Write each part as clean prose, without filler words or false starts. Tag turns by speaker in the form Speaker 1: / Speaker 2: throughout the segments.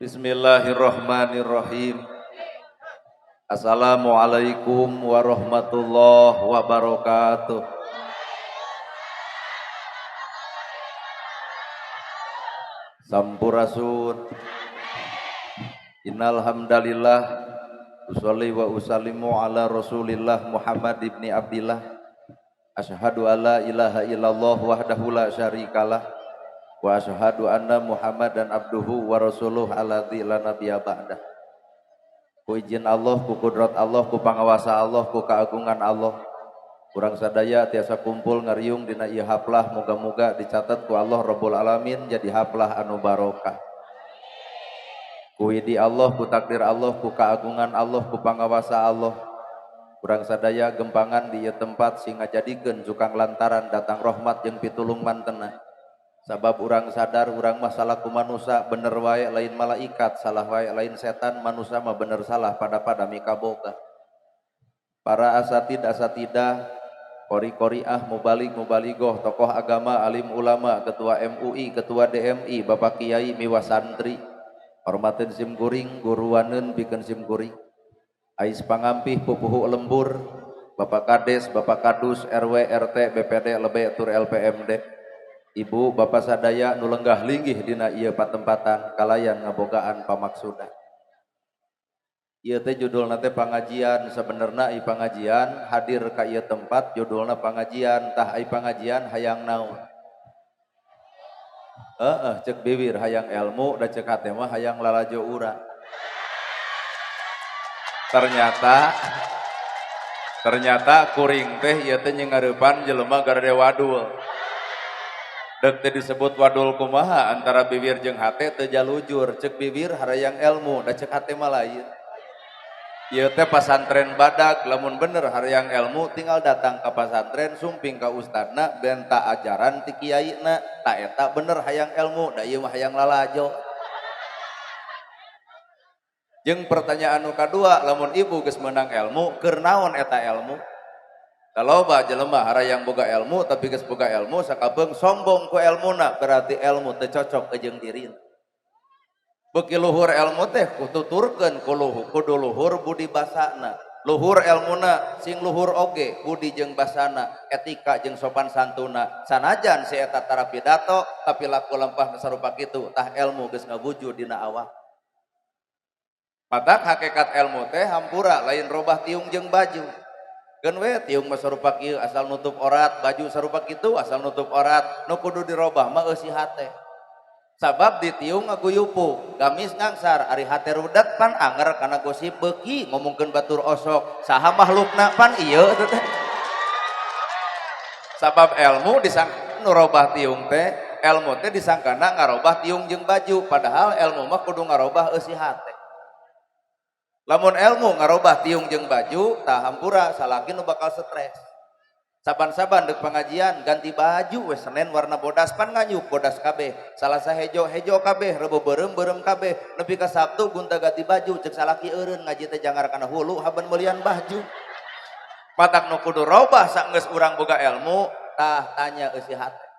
Speaker 1: Bismillahirrahmanirrahim. Assalamualaikum warahmatullahi wabarakatuh. Sampurasun. Innal hamdalillah usolli wa usallimu ala Rasulillah Muhammad ibni Abdillah. Asyhadu alla ilaha illallah wahdahu la syarikalah wa asyhadu anna Muhammadan abduhu wa rasuluh alladzi la nabiyya ba'dah. Ku izin Allah, ku kudrat Allah, ku pangawasa Allah, ku keagungan Allah. Kurang sadaya tiasa kumpul ngariung dina ieu haflah, moga-moga dicatat ku Allah Rabbul Alamin jadi haflah anu barokah. Ku idi Allah, ku takdir Allah, ku keagungan Allah, ku pangawasa Allah. Kurang sadaya gempangan di ieu tempat sing ngajadikeun cukang lantaran datang rahmat jeung pitulung mantena. Sabab urang sadar urang mah salaku manusa bener wae lain malaikat, salah wae lain setan, manusa mah bener salah pada-pada mikaboga. Para asatid asatidah, kori-koriah, mubalig mubaligoh, tokoh agama, alim ulama, ketua MUI, ketua DMI, bapak kiai miwa santri, hormatin sim kuring, guruaneun pikeun sim kuring. Ais pangampih pupuhu lembur, bapak kades, bapak kadus, RW, RT, BPD, lebe tur LPMD. Ibu bapak sadaya nu lenggah linggih dina ieu patempatan kalayan ngabogaan pamaksudan. Ieu teh judulna teh pangajian, sebenarna ieu pangajian hadir ka ieu tempat judulna pangajian, tah ai pangajian hayang naon? Heeh, cek bibir hayang ilmu da cek hate mah hayang lalajo urang. Ternyata kuring teh ieu teh nyengareupan jelema garede wadul. Dek teh disebut wadul kumaha antara bibir jeung hate teu jalujur, cek bibir harayang ilmu da cek hate mah lain. Ieu teh pasantren badag, lamun bener harayang ilmu tinggal datang ka pasantren sumping ka ustadna benta ajaran ti kiaina, ta eta bener hayang ilmu da ieu mah hayang lalajo. Jeung pertanyaan nu kadua, lamun ibu geus meunang ilmu, keur naon eta ilmu? Kalau jelema harayang boga ilmu tapi geus boga ilmu sakabeung sombong ku elmuna, berarti ilmu teu cocok jeung dirina. Beuki luhur ilmu teh kututurkeun ku luhur, kudu luhur budi basana. Luhur elmuna sing luhur oge budi jeung basana, etika jeung sopan santuna. Sanajan si eta tara pidato tapi laku lempah sarupa kitu, tah ilmu geus ngawujud dina awak. Matak hakikat ilmu teh hampura lain robah tiung jeung baju. Keun we tiung mah sarupa kieu asal nutup orat, baju sarupa kitu asal nutup orat, nu kudu dirobah mah eusi hate. Sabab di tiung ngaguyupu, gamis ngangsar, ari hate rudet pan anger kana gosip beuki ngomongkeun batur osok, saha makhlukna pan ieu teh. Sabab ilmu disangka nu robah tiung teh, ilmu teh disangkana ngarobah tiung jeung baju, padahal ilmu mah kudu ngarobah eusi hate. Lamun ilmu ngarobah tiung jeung baju, tah hampura salaki nu bakal stres. Saban-saban deuk pengajian ganti baju we Senin warna bodas pan nganyuk bodas kabeh. Salasa hejo hejo kabeh, Rebo beureum beureum kabeh. Nepi ka Sabtu gonta ganti baju cek salaki eureun ngaji teh jangar kana hulu haben meulian baju. Matak nu kudu robah saenggeus urang boga ilmu, tah tanya eusi hate.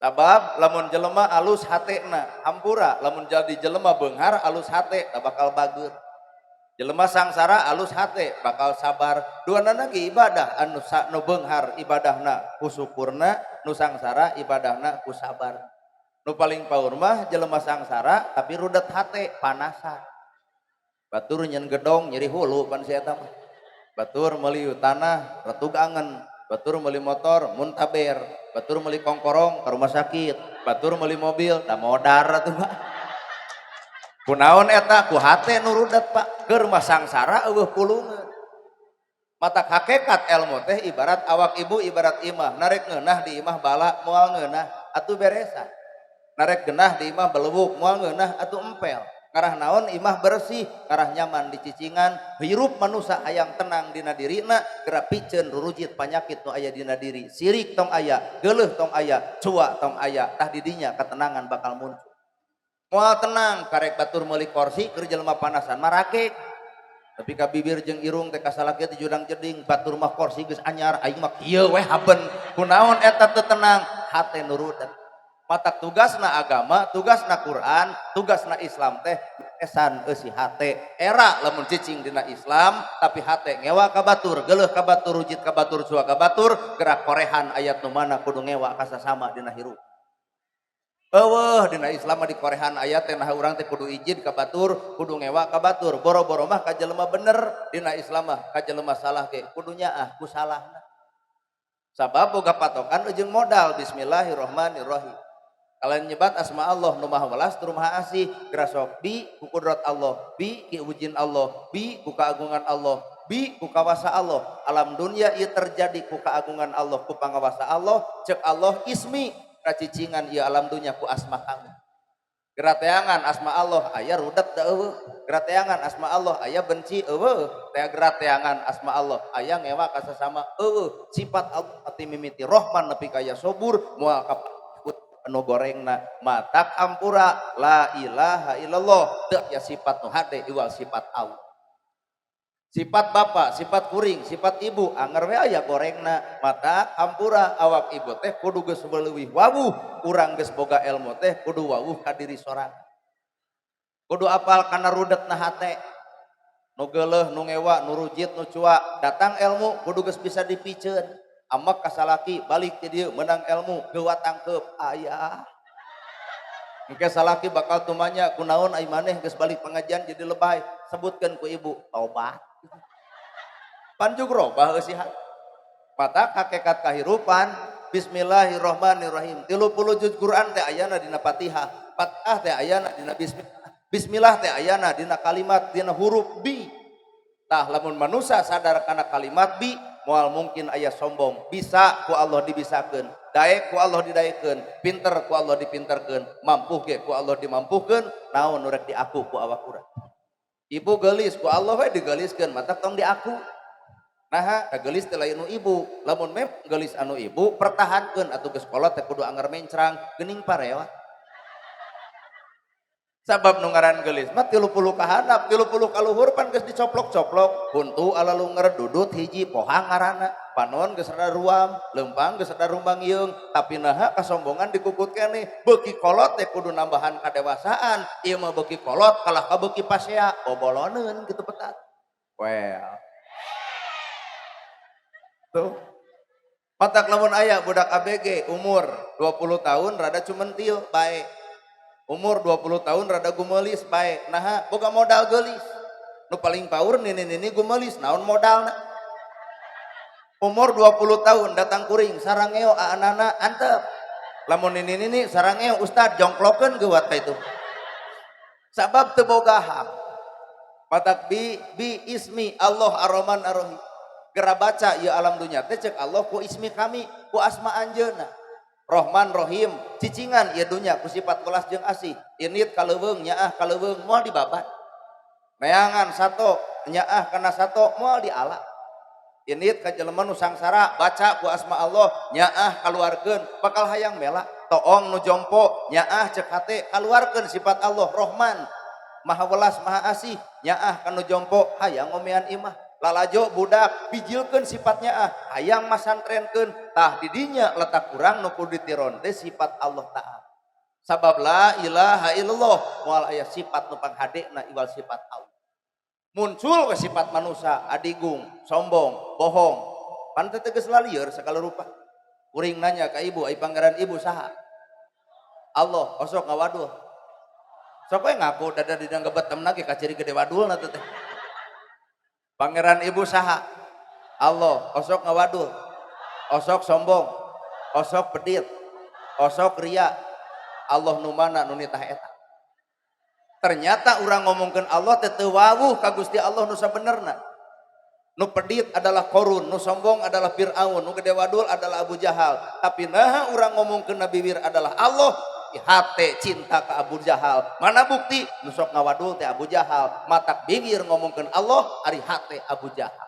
Speaker 1: Sabab lamun jelema alus hatena, hampura lamun jadi jelema beunghar alus hate tah bakal bager. Jelema sangsara alus hate bakal sabar. Duanana ge ibadah anu nu beunghar ibadahna ku syukurna, nu sangsara ibadahna ku sabar. Nu paling paur mah jelema sangsara tapi rudet hate panasan. Batur nyen gedong nyeri hulu pan si eta mah. Batur meuli tanah retug angen, batur meuli motor muntaber, batur meuli kongkorong ke rumah sakit, batur meuli mobil da modar atuh Pak. Kunaon eta ku hate nu rudet Pak, keur mah sangsara eueuh pulungeun. Matak hakikat ilmu teh ibarat awak ibu ibarat imah, narek ngeunah di imah bala moal ngeunah atuh beresan. Narek genah di imah belewuk moal ngeunah atuh empel. Ngarah naon imah bersih, ngarah nyaman di cicingan, hirup manusa hayang tenang dina dirina, geura piceun rurujit panyakit nu aya dina diri. Sirik tong aya, geuleuh tong aya, cua tong aya, tah di dinya ketenangan bakal muncul. Moal tenang karek batur meuli korsi keur jelema panasan marakek. Tapi ka bibir jeung irung teh kasalaki teh jurang jeding, batur mah korsi geus anyar, aing mah kieu we haben. Kunaon eta teu tenang, hate nu rudet. Matak tugasna agama, tugasna Quran, tugasna Islam teh esan eusi hate. Era lamun cicing dina Islam tapi hate ngewa ka batur, geuleuh ka batur, rujit ka batur, cua ka batur, gerak korehan ayat nu mana kudu ngewa ka sasama dina hirup. Eueuh dina Islam mah dikorehan ayat teh nah urang teh kudu ijid ka batur, kudu ngewa ka batur. Boro-boro mah ka jelema bener dina Islam mah ka jelema salah ge kudu nyaah ku salahna. Sabab boga patokan ujung modal bismillahirrahmanirrahim. Kalian nyebat asma Allah nu maha welas tur maha asih, gerasok bi ku kudrat Allah, bi ki ujin Allah, bi ku keagungan Allah, bi ku kawasa Allah. Alam dunia ieu terjadi ku keagungan Allah, ku pangawasa Allah, cek Allah ismi racicingan ieu alam dunia ku asma kamu. Gerateangan asma Allah aya rudet da eueuh. Gerateangan asma Allah aya benci eueuh. Teh gerateangan asma Allah aya ngewa ka sasama eueuh. Sifat Allah ti mimiti Rahman nepi ka aya Sobur moal anu gorengna matak ampura la ilaha illallah teu aya sifat nu hade iwal sifat Allah. Sifat bapak, sifat kuring, sifat ibu anger we aya gorengna matak ampura awak ibu teh kudu geus leuwih wawuh, urang geus boga ilmu teh kudu wawuh ka diri sorangan. Kudu apal kana rudetna hate. Nu geuleuh, nu ngewa, nu rujit, nu cua, datang ilmu kudu geus bisa dipiceun. Amak kasalaki balik ti dieu menang ilmu geuwa tangkeup aya. Engke salaki bakal tumanya kunaon ai maneh geus balik pengajian jadi lebay, sebutkeun ku ibu taubat. Panjug robah eusi hate. Matak hakikat kahirupan bismillahirrahmanirrahim. 30 juz Quran teh ayana dina Fatihah, Fatihah teh ayana dina bismillah. Bismillah teh ayana dina kalimat dina huruf bi. Tah lamun manusia sadar kana kalimat bi, moal mungkin aya sombong. Bisa ku Allah dibisakeun, daek ku Allah didaekeun, pinter ku Allah dipinterkeun, mampu ge ku Allah dimampukeun, naon nu rek diaku ku awak urang. Ibu geulis ku Allah we digeliskeun, matak tong diaku. Naha da geulis teh lain nu ibu, lamun mem geulis anu ibu pertahankeun atuh geus kolot teh kudu anger mencrang, geuning parewat. Sabab nu ngaran geulis mah 30 ka handap, 30 ka luhur pan geus dicoplok-coplok, huntu ala lunger dudut hiji pohang ngaranna, panon geus rada ruam, leumpang geus rada rumbang yeung, tapi naha kasombongan dikukut keneh, beuki kolot teh kudu nambahan kadewasaan, ieu mah beuki kolot kalah ka beuki pasea, boboloneun kitu petat. Well. Tuh. Matak lamun aya budak ABG umur 20 tahun rada cumentil bae. Umur 20 tahun rada gumelis bae. Naha boga modal geulis. Nu paling paur nini-nini gumelis naon modalna. Umur 20 tahun datang kuring sarangeo aanana antep. Lamun nini-nini sarangeo ustad jongklokeun geuwat ka itu. Sabab teu boga hak. Matak bi bi ismi Allah Ar-Rahman Ar-Rahim. Gera baca ya alam dunia teh cek Allah ku ismi kami ku asma anjeunna. Rohman Rohim cicingan ieu dunya ku sifat welas jeung asih. Init kaleuweung nyaah kaleuweung moal dibabat. Neangan sato nyaah kana sato moal diala. Init ka jelema nu sangsara baca ku asma Allah nyaah kaluarkeun bakal hayang mela. Toong nu jompo nyaah cek hate kaluarkeun sifat Allah Rohman maha welas maha asih nyaah kanu jompo hayang ngomean imah. Lalajo budak bijilkeun sifatnya ah hayang masantrenkeun tah didinya letak kurang nu kudu ditiron teh sifat Allah Ta'ala. Sabab la ilaha illallah moal aya sifat nu panghadena iwal sifat Allah. Muncul ke sifat manusia adigung, sombong, bohong. Pan teh geus lalieur sagala rupa. Kuring nanya ka ibu, ai pangeran ibu saha? Allah, osok ngawadul. Sok we ngaku dada dina gebetemna ge kaciri gede wadulna teh. Pangeran ibu saha? Allah, osok ngawadul. Osok sombong, osok pedit, osok ria. Allah nu mana nu nitah eta. Ternyata urang ngomongkeun Allah teh teu wawuh ka Gusti Allah nu sabenerna. Nu pedit adalah Korun, nu sombong adalah Fir'aun, nu gede wadul adalah Abu Jahal. Tapi naha urang ngomongkeun Nabi Wir adalah Allah, hate cinta ke Abu Jahal. Mana bukti? Nu sok ngawadul teh Abu Jahal. Matak bibir ngomongkeun Allah, ari hate Abu Jahal.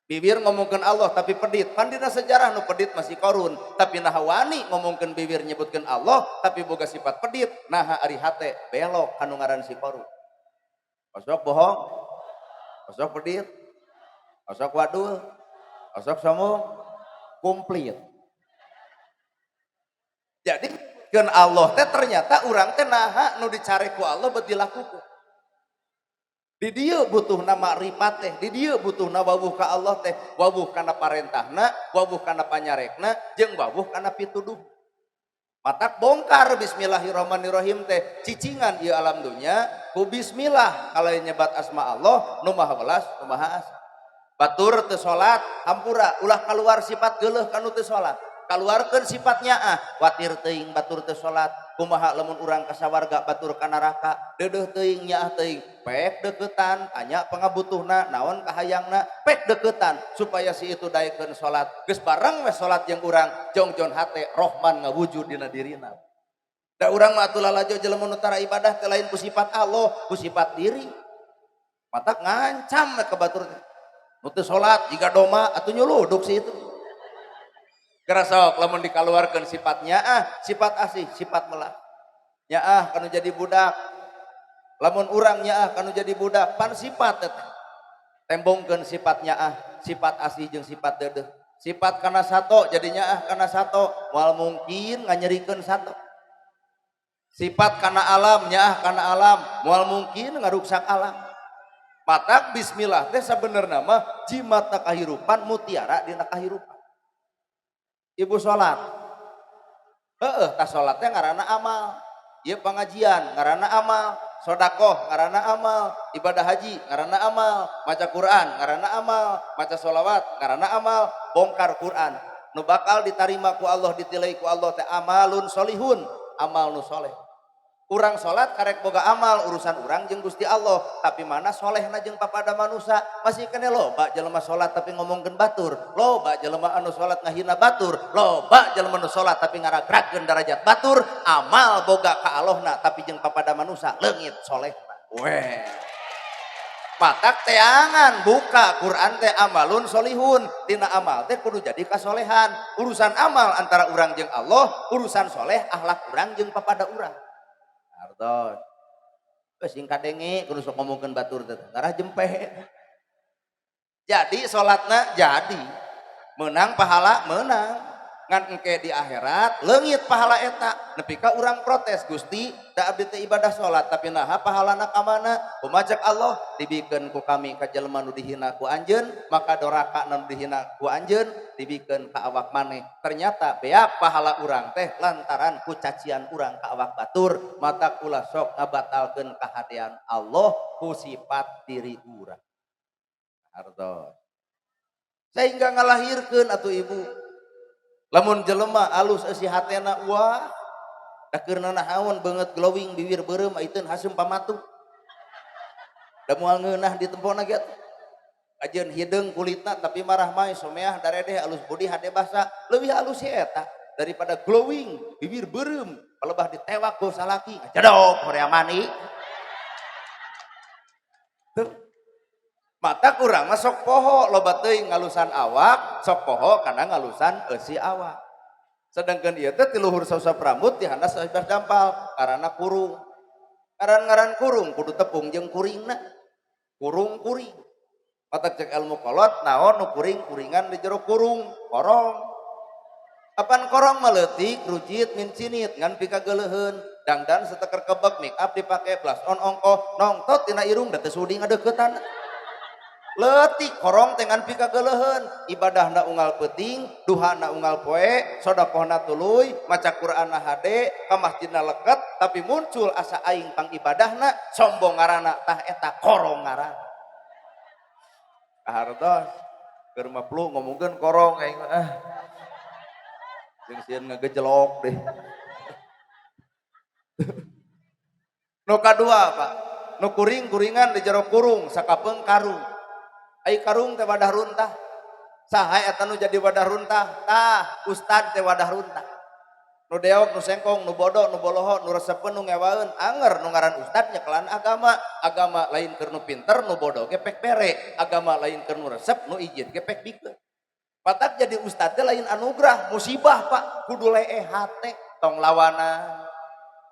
Speaker 1: Bibir ngomongkeun Allah tapi pedit. Pan dina sejarah nu pedit masih Korun, tapi naha wani ngomongkeun bibir nyebutkeun Allah tapi boga sifat pedit, naha ari hate belok kanu ngaran si Korun. Osok bohong, osok pedit, osok wadul, osok sombong, komplit. Jadi Keun Allah teh ternyata urang teh naha nu dicare ku Allah bet dilakukeun. Di dieu butuhna makrifat teh, di dieu butuhna wawuh ka Allah teh, wawuh kana parentahna, wawuh kana panyarekna, jeung wawuh kana pituduh. Matak bongkar bismillahirrahmanirrahim teh cicingan ieu alam dunya ku bismillah kalau nyebat asma Allah nu maha welas nu maha asih. Batur teu salat hampura ulah keluar sifat geuleuh kanu teu salat. Kaluarkeun sifatnya ah watir teuing batur teu salat kumaha lamun urang ka sawarga batur ka neraka deudeuh teuing nyaah teuing pek deukeutan tanya pangabutuhna naon kahayangna pek deukeutan supaya si itu daekeun salat geus bareng we salat jeung urang jongjon hate Rohman ngawujud dina dirina. Da urang mah atuh lalajo jelema nu tara ibadah teh lain ku sifat Allah ku sifat diri. Matak ngancam we ka batur teh nu teu salat jiga doma atuh nyuluduk si itu. Gerasok lamun dikaluarkeun sifatnya ah sifat asih sifat melah nyaah kanu jadi budak lamun urang nyaah kanu jadi budak pan sifat eta tembongkeun sifatnya ah sifat asih jeung sifat deudeuh sifat kana sato jadi nyaah kana sato moal mungkin nganyerikeun sato sifat kana alam nyaah kana alam moal mungkin ngaruksak alam. Matak bismillah teh sabenerna mah jimat kahirupan mutiara dina kahirupan. Ibu sholat, heeh, tas sholatnya ngaranna amal, ieu pengajian ngaranna amal, sodakoh ngaranna amal, ibadah haji ngaranna amal, maca Quran ngaranna amal, maca sholawat ngaranna amal, bongkar Quran. Nu bakal ditarima ku Allah ditilai ku Allah teh amalun solihun, amal nu soleh. Urang sholat karek boga amal urusan urang jeung Gusti Allah, tapi mana solehna jeung papada manusia masih kene loba jelema sholat tapi ngomongkeun batur, loba jelema anu sholat ngahina batur, loba jelema anu sholat tapi ngaragragkeun darajat batur, amal boga ka Allahna tapi jeung papada manusia leungit solehna. Weh. Matak teangan buka Quran teh amalun solihun, tina amal teh kudu jadi kasolehan. Urusan amal antara urang jeung Allah, urusan soleh akhlak urang jeung papada urang. Artos. Geus sing kadenge kudu sok ngomongkeun batur teh ngarah jempe. Jadi salatna jadi. Menang pahala menang. Ngan engke di akhirat leungit pahala eta. Nepi ka urang protes Gusti da abdi teh ibadah salat tapi naha pahalana ka mana? Kumaha cek Allah dibikeun ku kami ka jelema nu dihina ku anjeun maka doraka nu dihina ku anjeun dibikeun ka awak maneh. Ternyata beak pahala urang teh lantaran ku cacian urang ka awak batur mata kula sok ngabatalkeun kahadean Allah ku sifat diri urang. Hartos. Sehingga ngalahirkeun atuh ibu. Lamun jelema alus eusi hatena wah da keur nanaon beungeut glowing bibir beureum aiteun haseum pamatu. Da moal ngeunah ditempona ge atuh. Ajeun hideung kulitna tapi marah mae someah daredeh alus budi hade basa leuwih alus si eta daripada glowing bibir beureum palebah ditewak ku salaki ngajedog horea mani. Tuh. Mata kurang mah sok poho loba teuing ngalusan awak sok poho kana ngalusan eusi awak. Sedangkan ieu teh ti luhur sausap rambut di handap sausap dampal karana kurung. Ngaran-ngaran kurung kudu tepung jeung kuringna. Kurung kuring. Mata cek ilmu kolot naon nu kuring kuringan di jero kurung korong. Apan korong mah leutik rucit mincinit ngan pikageuleuheun. Dangdan seteker kebek make up dipake blush on ongkoh nongtot tina irung da teu sudi ngadeuketan. Leutik korong teh ngan pikageuleuheun ibadahna unggal peuting duhana unggal poe sodakohna tuluy maca Qur'anna hade ka masjidna leket tapi muncul asa aing pang ibadahna sombong ngaranna tah eta korong ngaranna. Kahartos keur mah plu ngomongkeun korong aing mah ah. Jeung sieun ngagejelok deh. Nu kadua Pak, nu kuring-kuringan di jero kurung sakapeung karung. Ai karung teh wadah runtah. Saha eta nu jadi wadah runtah? Tah, ustad teh wadah runtah. Nu deok, nu sengkong, nu bodoh, nu boloho, nu resepeun, nu ngewaeun, anger nu ngaran ustad nyekelan agama. Agama lain keur nu pinter, nu bodoh ge pek bere. Agama lain keur nu resep, nu ijin ge pek bikeun. Matak jadi ustad teh lain anugerah, musibah Pak, kudu leeh hate tong lawanan.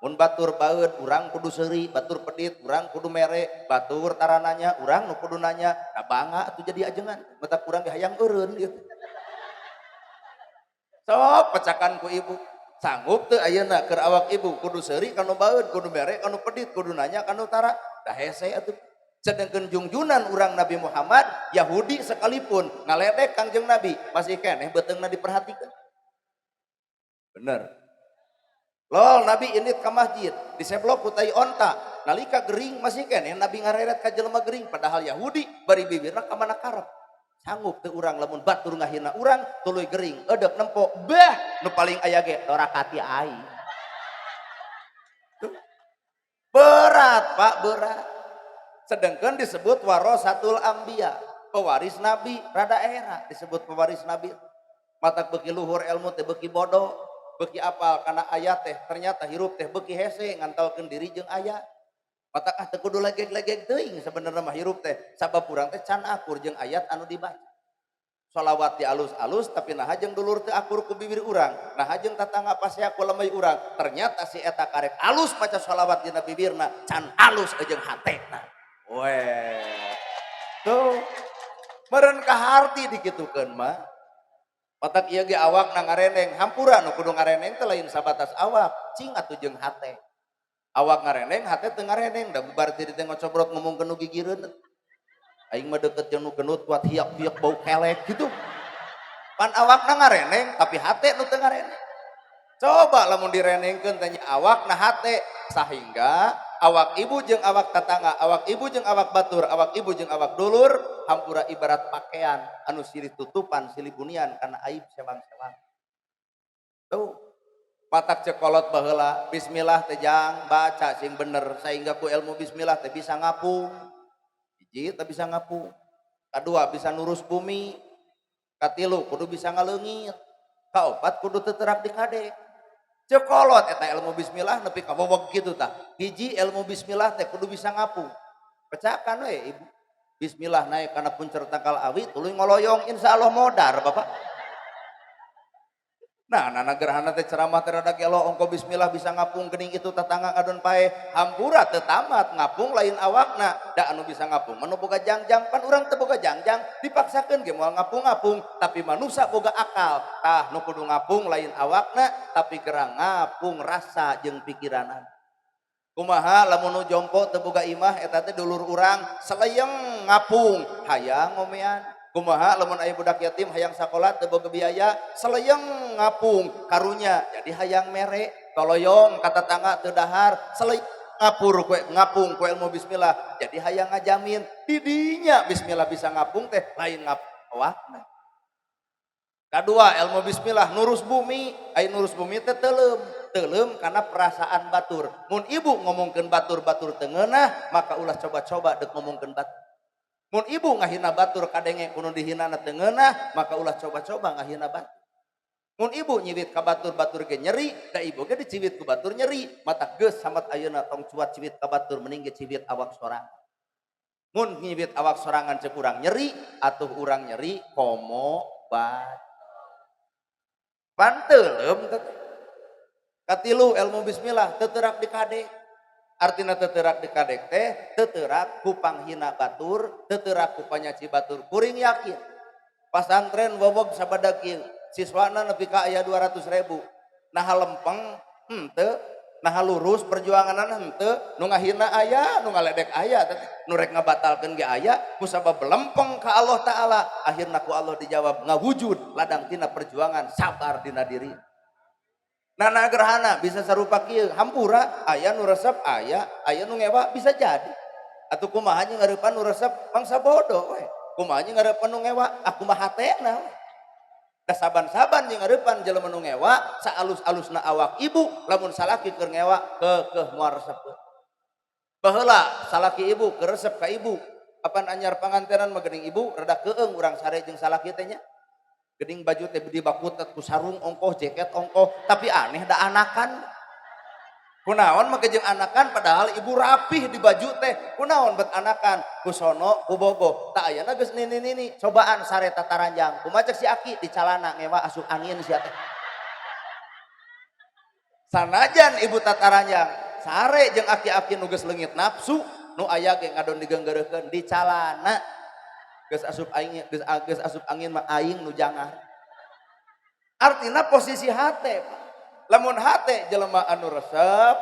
Speaker 1: Mun batur baeud urang kudu seuri, batur pedit urang kudu mere, batur tarananya urang nu kudu nanya, da bangga atuh jadi ajengan, matak urang ge hayang eureun ieu. Sok pecakan ku ibu. Sanggup teu ayeuna keur awak ibu kudu seuri kanu baeud, kudu mere kanu pedit, kudu nanya kanu tara. Da hese atuh. Sedangkan jungjunan urang Nabi Muhammad, Yahudi sekalipun ngaledek Kangjeng Nabi masih keneh beuteungna diperhatikan. Bener. Lol Nabi ini ke masjid, diseblok ku tai onta, nalika gering masih keneh Nabi ngareret ka jelema gering, padahal Yahudi bari bibirna ka mana karep. Sanggup teu urang lamun batur ngahina urang tuluy gering, edek nempo, bah nu paling aya ge dorakati aing. Tuh. Berat, Pak, berat. Sedangkan disebut warasatul anbiya, pewaris nabi, rada era disebut pewaris nabi. Matak beuki luhur ilmu teh beuki bodoh, beuki apal kana ayat teh ternyata hirup teh beuki hese ngantalkeun diri jeung ayat. Matak ah teu kudu legeg-legeg teuing sebenarnya mah hirup teh, sabab urang teh can akur jeung ayat anu dibaca. Sholawat di alus-alus tapi naha jeung dulur teu akur ku bibir urang, naha jeung tatangga pasea ku lemai urang. Ternyata si eta karek alus maca sholawat dina bibirna, can alus jeung hatena. Weh. Tuh. Meureun kaharti dikitukeun mah. Matak ieu ge awak na ngareneng, hampura nu kudu ngareneng teh lain sabatas awak, cing atuh jeung hate. Awak ngareneng, hate teu ngareneng, da bubar ti teh ngocobrot ngomongkeun nu gigireun. Aing mah deket jeung nu gendut kuat hiak-hiak bau kelek gitu. Pan awakna ngareneng tapi hate nu teu ngareneng. Coba lamun direnengkeun teh nya awak na hate, sehingga awak ibu jeung awak tetangga, awak ibu jeung awak batur, awak ibu jeung awak dulur, hampura ibarat pakaian anu silih tutupan, silih bunian kana aib sewang-sewang. Tuh. Matak cek kolot baheula, bismillah teh jang baca sing bener sehingga ku ilmu bismillah teh bisa ngapung. Hiji teh bisa ngapung. Kadua bisa nurus bumi. Katilu kudu bisa ngaleungit. Kaopat kudu teu terak dikadek. Cek kolot eta ilmu bismillah nepi ka weweg kitu tah. Hiji ilmu bismillah teh kudu bisa ngapung. Pecakan we ibu. Bismillah naik kana puncer tangkal awi tuluy ngoloyong insyaallah modar Bapak. Nah, nana gerhana teh ceramah teh rada gelo ongko bismillah bisa ngapung geuning itu tetangga ngadon pae hampura teu tamat ngapung lain awakna da anu bisa ngapung manu boga jangjang pan urang teu boga jangjang dipaksakeun ge moal ngapung-ngapung tapi manusia boga akal tah nu kudu ngapung lain awakna tapi gerang ngapung rasa jeung pikiranan. Kumaha lamun nu jompo teu boga imah eta teh dulur urang seleyeng ngapung hayang ngomean. Kumaha lamun aya budak yatim hayang sakola teu boga biaya seleyeng ngapung karunya jadi hayang mere toloyong ka tetangga teu dahar seleyeng ngapur kue ngapung ku ilmu bismillah jadi hayang ngajamin didinya bismillah bisa ngapung teh lain ngapung awakna. Kadua ilmu bismillah nurus bumi, ai nurus bumi teh teuleum, teuleum karena perasaan batur. Mun ibu ngomongkeun batur-batur teu ngeunah, maka ulah coba-coba deuk ngomongkeun batur. Mun ibu ngahina batur kadenge kudu dihinana teu ngeunah, maka ulah coba-coba ngahina batur. Mun ibu nyiwit ka batur-batur ge nyeri, da ibu ge diciwit ku batur nyeri, mata geus samat ayeuna tong cuat ciwit ka batur mending ge ciwit awak sorangan. Mun nyiwit awak sorangan cek urang nyeri, atuh urang nyeri komo batur. Pan teuleum teh. Katilu ilmu bismillah teu teurak dikadek. Artina teu teurak dikadek teh teu teurak ku panghina batur, teu teurak ku panyaci batur. Kuring yakin pasantren wowog sabada kieu, siswana nepi ka aya 200.000. Naha lempeng henteu, naha lurus perjuanganna henteu, nu ngahina aya, nu ngaledek aya, nu rek ngabatalkeun ge aya, kusabab lempeng ka Allah Ta'ala, akhirna ku Allah dijawab ngawujud ladang tina perjuangan sabar dina diri. Nana gerhana bisa sarupa kieu, hampura aya nu resep aya, aya nu ngewa bisa jadi. Atuh kumaha nya ngareupan nu resep mangsa bodoh we. Kumaha nya ngareupan nu ngewa, aku mah hatena we. Da saban-saban jeung ngareupan jelema nu ngewa, saalus-alusna awak ibu lamun salaki keur ngewa keukeuh moal resep. Baheula salaki ibu keur resep ka ibu, apan anyar pangantenan mah geuning ibu rada keung urang sare jeung salaki teh nya. Geuning baju teh dibakutet ku sarung ongkoh, jaket ongkoh, tapi aneh da anakan. Kunaon make jeung anakan padahal ibu rapih di baju teh. Kunaon bet anakan? Ku sono ku bogoh. Tak ayana geus nini-nini cobaan sare tataranjang. Kumaha cek si aki di calana ngewa asup angin sia teh. Sanajan ibu tataranjang sare jeung aki-aki nu geus leungit nafsu nu aya ge ngadon digeunggeureuhkeun di calana. Geus asup aing geus, geus asup angin mah aing nu jangan. Artina posisi hate, Pak. Lamun hate jelema anu resep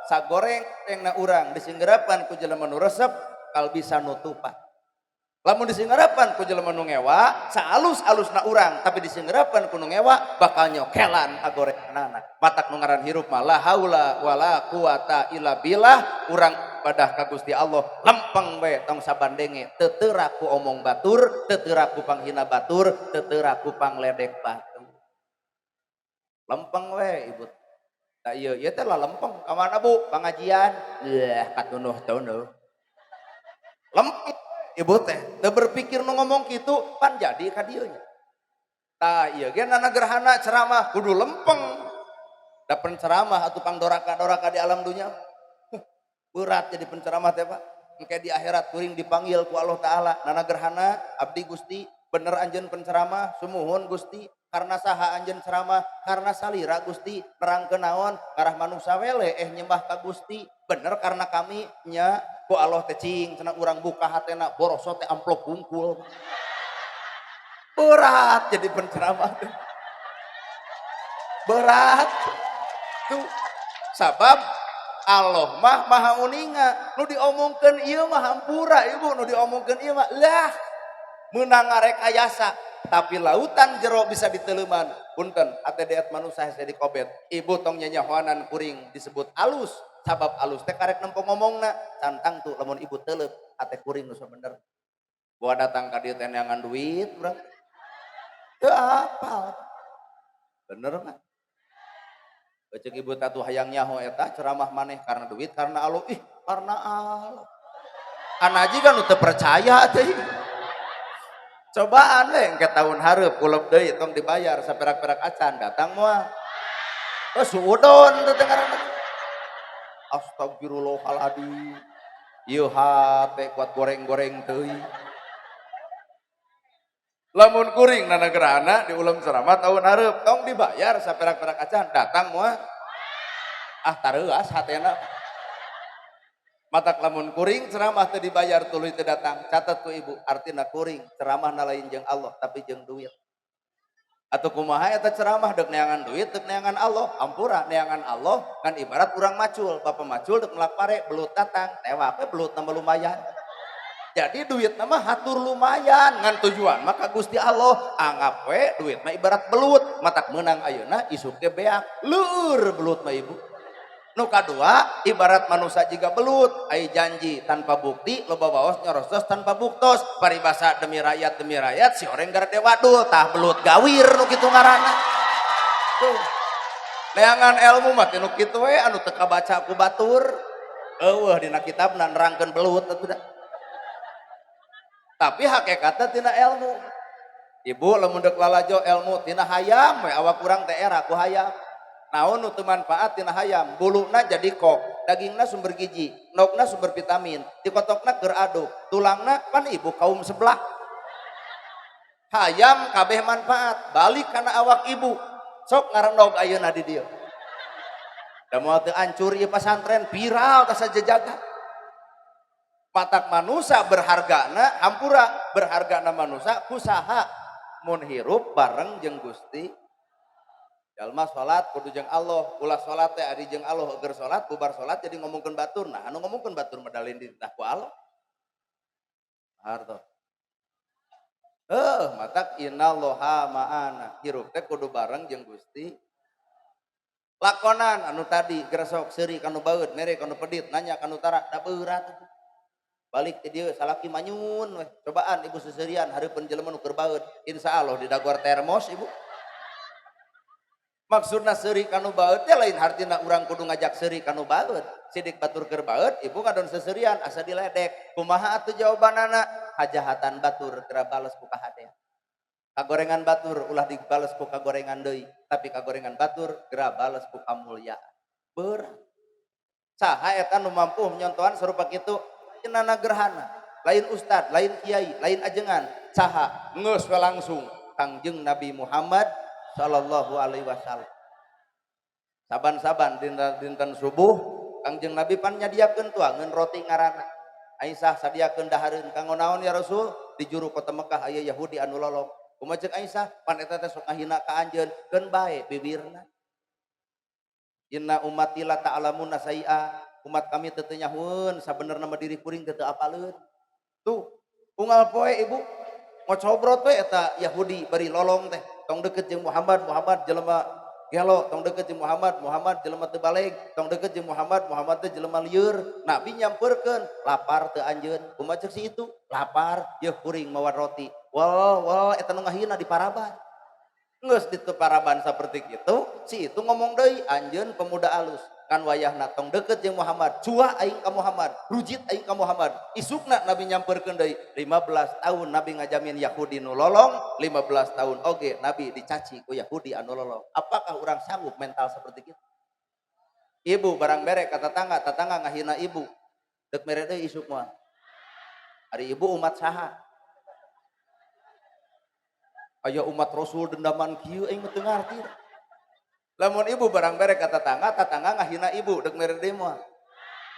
Speaker 1: sagoreng na urang disinggerapan ku jelema nu resep kal bisa nutupan. Lamun disinggerapan ku jelema nu ngewa saalus-alusna urang tapi disinggerapan ku nu ngewa bakal nyokelan agorenganana. Matak nu ngaran hirup mah la haula wala quwata illa billah, urang ibadah ka Gusti Allah lempeng we tong sabandenge teu teu ku omong batur, teu teu ku panghina batur, teu teu ku pangledek batur. Lempeng we ibu. Tah ieu ieu teh lalempeng ka mana Bu? Pangajian. Leuh katunuh-tunuh. Lempeng ibu teh teu berpikir nu ngomong kitu pan jadi ka dieu nya. Tah ieu ge nana gerhana ceramah kudu lempeng. Da penceramah atuh pangdoraka-doraka di alam dunya. Berat jadi penceramah teh Pak. Engke di akhirat kuring dipanggil ku Allah Ta'ala. Nana gerhana abdi Gusti bener anjeun penceramah sumuhun Gusti. Karena saha anjeun ceramah, karena salira Gusti nerangkeun naon ngarah manusa wele nyembah ka Gusti. Bener karena kami nya ku Allah teh cing cenah urang buka hatena boroso teh amplop hungkul. Berat jadi penceramah teh. Berat. Tuh sabab Allah mah maha uninga. Nu diomongkeun ieu mah hampura ibu, nu diomongkeun ieu mah lah meunang ngarekayasa. Tapi lautan jero bisa diteleman. Punten ATDT manusia hese dikobet. Ibu tong nyanyahoanan kuring disebut alus. Sabab alus teh karek nempo ngomongna. Cantang tuh lamun ibu telep ate kuring nu bener. Gua datang ka dieu teh neangan duit urang. Teu apal. Bener mah. Ceuk ibu tatu hayang nyaho eta ceramah maneh karena duit karena Allah. Ih, karena Allah. Anaji kan nu teu percaya teh. Cobaan we engke tahun hareup kulep deui tong dibayar saperak-perak acan datang moal. Oh suudon teh ngaranna. Astagfirullahaladzim. Ieu hate kuat goreng-goreng teuing. Lamun kuring nana gerhana di ulam ceramah tahun hareup tong dibayar saperak-perak acan datang moal. Ah tareuas hatena. Matak lamun kuring ceramah teu dibayar tuluy teu datang. Catat ku ibu artina kuring ceramah na lain jeung Allah tapi jeung duit. Atau kumaha eta ceramah deuk neangan duit deuk neangan Allah, ampura neangan Allah kan ibarat urang macul, bapak macul deuk melak pare belut datang, tewak we belut nambah lumayan. Jadi duit nama hatur lumayan ngan tujuan maka Gusti Allah anggap we duit mah ibarat belut, matak meunang ayeuna isuk ge beak, leur belut mah ibu. Nu kadua ibarat manusia jiga belut, ai janji tanpa bukti loba waos nyorosos tanpa buktos, paribasa demi rakyat si oreng garede wadul tah belut gawir nu kitu ngaranna. Tuh. Neangan ilmu mah tinu kitu we anu teu kabaca ku batur. Eueuh dina kitabna nerangkeun belut atuh da. Tapi hakikatna tina ilmu. Ibu lamun deuk lalajo ilmu tina hayam we awak urang teh era ku hayam. Naon nu teu manfaat tina hayam, buluna jadi kok, dagingna sumber gizi, endogna sumber vitamin, dikotokna keur aduk, tulangna pan ibu kaum sebelah. Hayam kabeh manfaat, balik kana awak ibu. Sok ngarendog ayeuna di dieu. Da moal teu ancur ieu pasantren viral tah sajajaga. Matak manusa berhargana hampura, berhargana manusa kusaha mun hirup bareng jeung Gusti. Jalma salat kudu jeung Allah, ulah salat teh ari jeung Allah eueur salat bubar salat jadi ngomongkeun batur. Nah, anu ngomongkeun batur mah dalin dititah ku Allah. Harto. Heuh, matak innallaha ma'ana. Hirup teh kudu bareng jeung Gusti. Lakonan anu tadi gresok seuri kanu baeud, mere kanu pedit, nanya kanu tara, da beurat. Balik ti dieu salaki manyun weh. Cobaan ibu seuseurian hareupeun jelema nu keur baeud. Insyaallah didagor termos ibu. Maksudna seuri kanu baeud teh lain hartina urang kudu ngajak seuri kanu baeud. Sidik batur keur baeud, ibu ngadon seuseurian asa diledek. Kumaha atuh jawabanana? Kajahatan batur geura bales ku kahadean. Kagorengan batur ulah dibales ku kagorengan deui, tapi kagorengan batur geura bales ku kamulyaan. Berat. Saha eta nu mampu nyontohan sarupa kitu? Nana gerhana, lain ustad, lain kiai, lain ajengan, saha geus we langsung Kangjeng Nabi Muhammad sallallahu alaihi wasallam. Saban-saban dinten subuh Kangjeng Nabi pan nyadiakeun tuangeun roti ngaranna. Aisyah sadiakeun dahareun kanggo naon ya Rasul? Di juru kota Mekah aya Yahudi anu lolong. Kumaha ceuk Aisyah? Pan eta teh sok ngahina ka anjeun, keun bae bibirna. Inna ummati la ta'lamuna sai'a, umat kami teu teu nyahoeun sabenerna mah diri kuring teu teu apaleun. Tuh, unggal poe ibu ngocobrot we eta Yahudi bari lolong teh, tong deket jeung Muhammad, Muhammad jelema gelo, tong deket jeung Muhammad, Muhammad jelema teu baleg, tong deket jeung Muhammad, Muhammad teh jelema lieur. Nabi nyamperkeun, lapar teu anjeun? Kumaha cek si itu? Lapar, yeuh kuring mawa roti. Wal wal eta nu ngahina di paraban. Geus di paraban saperti kitu, si itu ngomong deui, anjeun pemuda alus. Kan wayahna tong deket jeung Muhammad, cua aing ka Muhammad, rujit aing ka Muhammad. Isukna Nabi nyamperkeun deui, 15 tahun Nabi ngajamin Yahudi nu lolong, 15 tahun oge Nabi dicaci ku Yahudi anu lolong. Apakah urang sanggup mental seperti itu? Ibu barang mere ka tetangga, tetangga ngahina ibu. Deuk mere deui isuk mah. Ari ibu umat saha? Aya umat Rasul dendaman kieu aing mah teu ngarti. Lamun ibu barang bere ka tetangga, tetangga ngahina ibu, deuk mere deui moal.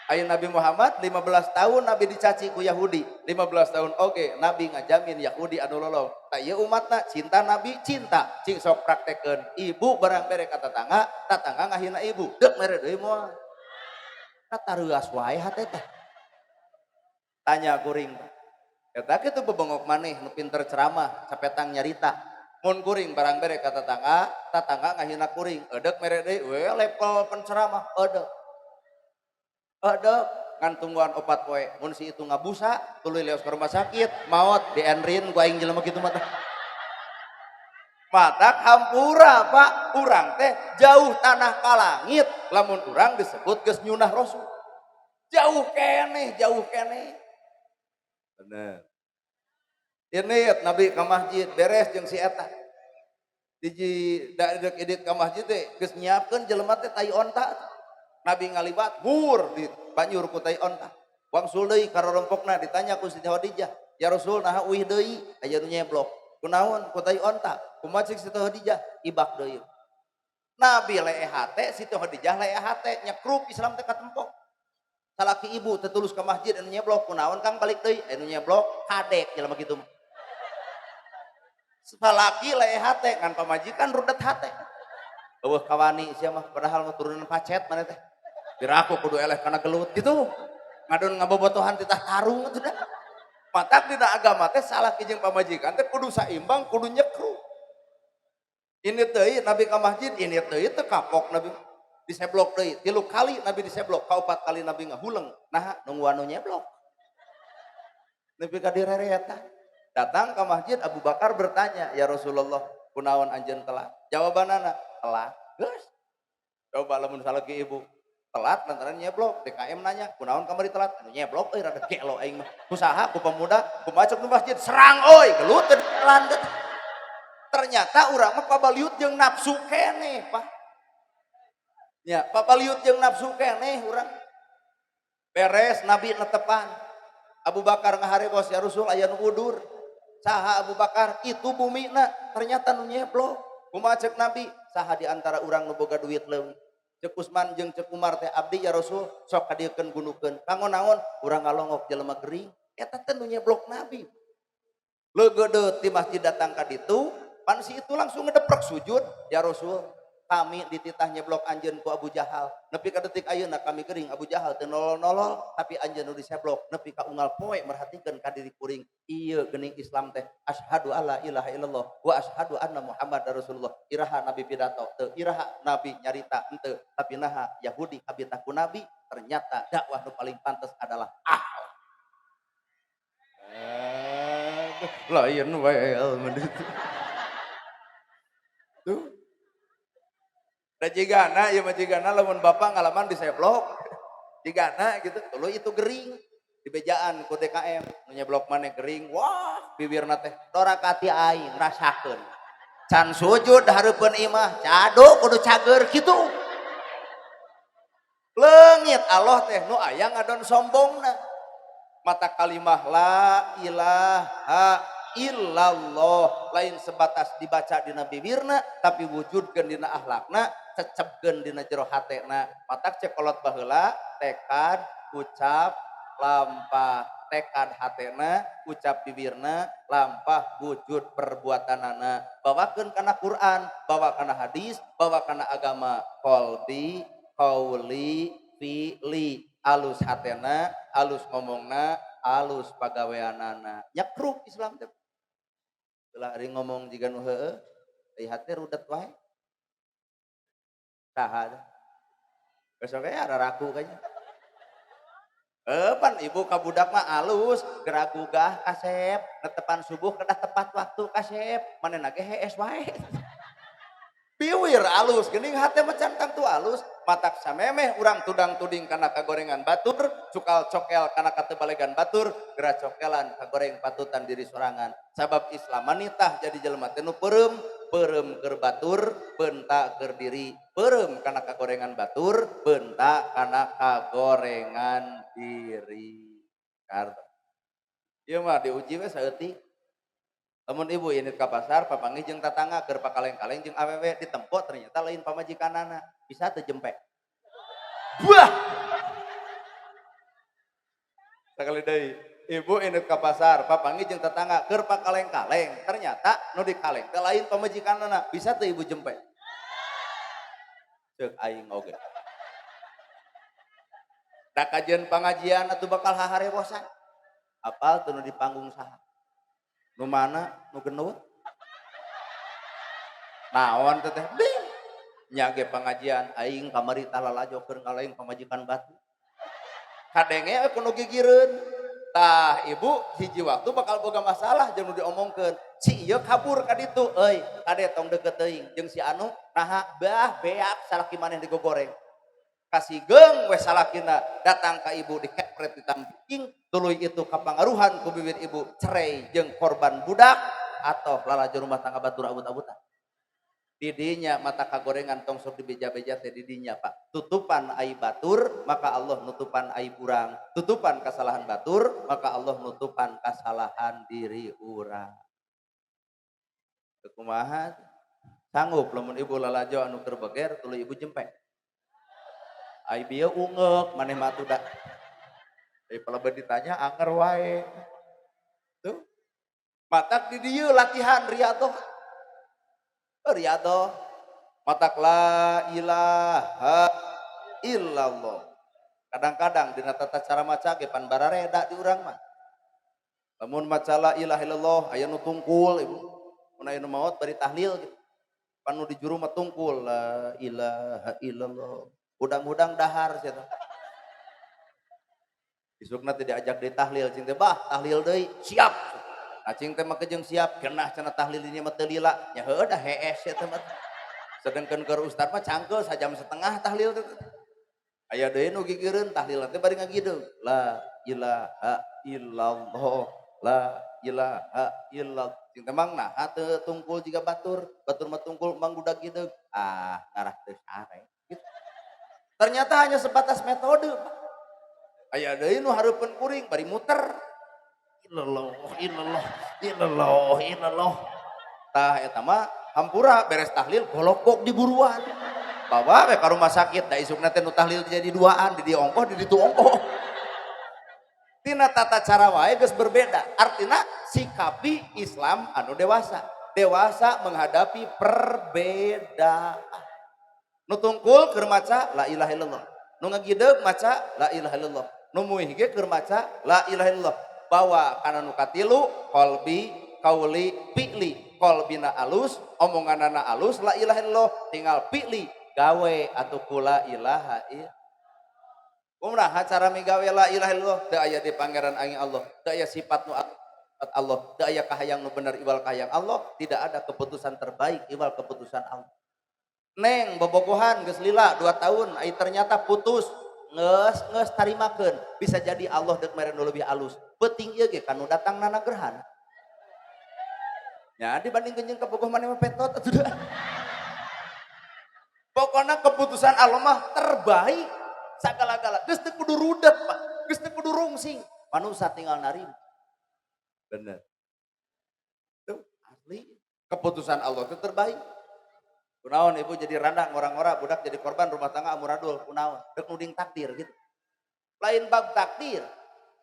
Speaker 1: Aya Nabi Muhammad 15 tahun Nabi dicaci ku Yahudi, 15 tahun oge Nabi ngajamin Yahudi anu lolong. Tah ieu umatna cinta Nabi cinta, cing sok praktekeun. Ibu barang bere ka tetangga, tetangga ngahina ibu, deuk mere deui moal. Katareuas wae hate teh. Tanya kuring. Eta kitu bebengok maneh nu pinter ceramah, sapetang nyarita. Mun kuring barang bere ka tetangga, tetangga ngahina kuring, eudek mere deui we level penceramah, eudek. Eudek ngan tungguan 4 poe, mun si itu ngabusa tuluy leos ka rumah sakit, maot dienrin ku aing jelema kitu mah tah. Matak hampura Pak, urang teh jauh tanah ka langit lamun urang disebut geus nyunah Rasul. Jauh keneh, jauh keneh. Bener. Ini Nabi ka masjid beres jeung si eta. Hiji da edit ka masjid teh geus nyiapkeun jelema teh tai onta. Nabi ngaliwat hur di banjur ku tai onta. Wangsul deui ka rorompokna ditanya ku Siti Khadijah, "Ya Rasul naha uih deui?" Aya nu nyeblok. Kunaon ku tai onta? Kumaha cek Siti Khadijah? Ibak deui. Nabi leeh hate, Siti Khadijah leeh hate, nyekrup Islam teh katempok. Salaki ibu tetulus ke masjid anu nyeblok, kunaon Kang balik deui? Anu nyeblok kadek jelema kitu mah. Salaki leeh hate ngan pamajikan rudet hate. Eueuh kawani sia mah padahal mah turunan pacet maneh teh. Piraku kudu eleh kana gelut gitu. Ngadon ngabobotohan titah tarung atuh da. Matak dina agama teh salaki jeung pamajikan teh kudu saimbang, kudu nyekru. Ini teuing Nabi ka masjid, ini teuing teu kapok Nabi. Diseblok deui, 3 kali Nabi diseblok, kaopat kali Nabi ngahuleng. Naha nungguan nu nyeblok. Nepi ka direreta. Datang ke masjid Abu Bakar bertanya, "Ya Rasulullah, kunaon anjeun telat?" Jawabanana, "Telat." Geus. Coba lamun salaki ibu telat lantaran nyeblok, DKM nanya, "Kunaon kamari telat?" Anu nyeblok euy rada gelo aing mah. Ku saha? Ku pemuda, kumaha cek nu masjid? Serang euy, gelut teh jalan teh. Ternyata urang mah pabaliut jeung nafsu keneh, Pak. Ya, pabaliut jeung nafsu keneh urang. Beres Nabi netepan. Abu Bakar ngaharegos, "Ya Rasul aya nu udur." Saha Abu Bakar? Itu bumina, ternyata nu nyeblok. Kumaha cek Nabi? Saha di antara urang nu boga duit leuwih? Cek Usman jeung cek Umar teh abdi ya Rasul, sok kadieukeun gunukeun. Kanggo naon? Urang ngalongok jelema gering. Eta teh nu nyeblok Nabi. Leugeudeuh ti masjid datang ka ditu, pan si itu langsung ngedeprek sujud, "Ya Rasul, kami dititah nyeblok anjeun ku Abu Jahal. Nepi ka detik ayeuna kami gering Abu Jahal teu nolol-nolol, tapi anjeun nu diseblok nepi ka unggal poe merhatikeun ka diri kuring. Ieu geuning Islam teh, asyhadu alla ilaha illallah wa asyhadu anna Muhammadar Rasulullah." Iraha Nabi pidato teu, iraha Nabi nyarita henteu, tapi naha Yahudi kabita ku Nabi, ternyata dakwah nu paling pantes adalah akhlak. Aduh, lain wae tuh. Da jigana ieu mah jigana lamun bapak ngalaman diseblok, jigana gitu, tuluy itu gering, dibejaan ku DKM, nu nyeblok maneh gering, wah bibirna teh dorakati aing rasakeun. Can sujud hareupeun imah, cado kudu cager kitu. Leungit Allah teh nu aya ngadon sombongna. Mata kalimah la ilaha illallah lain sebatas dibaca dina bibirna tapi wujudkeun dina akhlakna, cecepkeun dina jero hatena. Matak cek kolot baheula tekad ucap lampah, tekad hatena, ucap bibirna, lampah wujud perbuatanana. Bawakeun kana Quran, bawa kana hadis, bawa kana agama. Qalbi Qauli fi'li, alus hatena, alus ngomongna, alus pagaweanana. Nyekruk Islam teh. Lah ari ngomong jiga nu heueuh, ari hate rudet wae. Saha teh? Besok ge raraku kayaknya. Pan ibu ka budak mah alus, gerak gugah kasep, netepan subuh kedah tepat waktu kasep, manehna ge hees wae. Biwir alus, geuning hate mah can tangtu alus, matak samemeh urang tudang-tuding kana kagorengan batur, cukal cokel kana katebalegan batur, gerak cokelan kagoreng patutan diri sorangan. Sabab Islam manitah jadi jelema teh nu peureum, peureum keur batur, beunta keur diri, peureum kana kagorengan batur, beunta kana kagorengan diri. Karto. Ieu mah diuji we saeutik. Lamun ibu indit ka pasar papanggih jeung tatangga keur pakaleng-kaleng jeung awewe ditempo ternyata lain pamajikanana, bisa teu jempe. Buah. Sakali deui, ibu indit ka pasar papanggih jeung tetangga keur pakaleng-kaleng, ternyata nu dikaleng teh lain pamajikanana, bisa teu ibu jempe? Ceuk aing oge. Da kajian pangajian atuh bakal haharewosan. Apal teu nu di panggung saha? Nu mana nu gendut? Naon teh teh? Ding. Nya ge pangajian aing kamari tah lalajo keur ngalaing pamajikan batu. Kadenge we kudu gigireun. Tah ibu hiji waktu bakal boga masalah jeung nu diomongkeun. Si ieu kabur ka ditu euy, kade tong deukeut teuing jeung si anu naha bah beak salaki maneh digogoreng. Kasigeung we salakina datang ka ibu dikepret ditamping tuluy itu kapangaruhan ku bibir ibu cerai jeung korban budak atau lalajo rumah tangga batur abut-abutan. Didinya mata kagorengan tong sok dibeja-beja teh didinya Pak. Tutupan aib batur maka Allah nutupan aib urang. Tutupan kesalahan batur maka Allah nutupan kesalahan diri urang. Kumaha? Sanggup lamun ibu lalajo anu keur beger tuluy ibu jempe. Ai bieu ungeuk maneh mah atuh da. Palebet ditanya anger wae. Tuh. Matak di dieu latihan riyadhah. Riyadhah. Matak la ilaha illallah. Kadang-kadang dina tata cara maca ge pan barareda di urang mah. Lamun maca la ilaha illallah aya nu tungkul ibu. Mun aya nu maot bari tahlil gitu. Pan nu di juru mah tungkul la ilaha illallah. Hudang-hudang dahar sia teh. Isukna teh diajak di tahlil cing teh bah tahlil deui siap. Acing teh mah jeung siap genah cenah tahlil ini mah teu lila nya heueuh da hees sia teh mah. Sedengkeun keur ustad mah cangkeul sajam setengah tahlil teh. Aya deui nu gigireun tahlil teh bari ngagideung la ilaha illallah la ilaha illallah. Cing teh mang naha teu tungkul jiga batur, batur mah tungkul mang budak gideung. Ah ngarah teu sare gitu. Ternyata hanya sebatas metode, Pak. Aya deui nu hareupeun kuring bari muter. Illallah, illallah, illallah, illallah. Tah eta mah hampura beres tahlil golokok diburuan. Bawa we ka rumah sakit da isukna teh nu tahlil jadi duaan, di dieu ongkoh, di ditu ongkoh. Tina tata cara wae geus berbeda. Artina sikapi Islam anu dewasa. Dewasa menghadapi perbedaan. Nu tungkul keur maca la ilaha illallah. Nu ngagideug maca la ilaha illallah. Nu muih ge keur maca la ilaha illallah. Bawa kana nu katilu qalbi kauli fi'li. Qalbina alus, omonganana alus la ilaha illallah, tinggal fi'li gawe atuh ku la ilaha illallah. Kumaha cara migawe la ilaha illallah? Teu aya di pangeran aing Allah, teu aya sifat nu Allah, teu aya kahayang nu bener iwal kahayang Allah, tidak ada keputusan terbaik iwal keputusan Allah. Neng bobogohan geus lila 2 tahun ai ternyata putus geus geus tarimakeun bisa jadi Allah deuk mere nu leuwih alus peuting ieu ge kanu datang nana gerhana nya dibandingkeun jeung kabogoh maneh mah petot atuh da. Pokona keputusan Allah mah terbaik sagala-gala geus teu kudu rudet Pak, geus teu kudu rungsing, manusa tinggal narima. Bener. Tuh asli keputusan Allah itu terbaik. Kunaon ibu jadi randa ngora-ngora budak jadi korban rumah tangga amuradul kunaon deuk nuding takdir gitu. Lain bab takdir.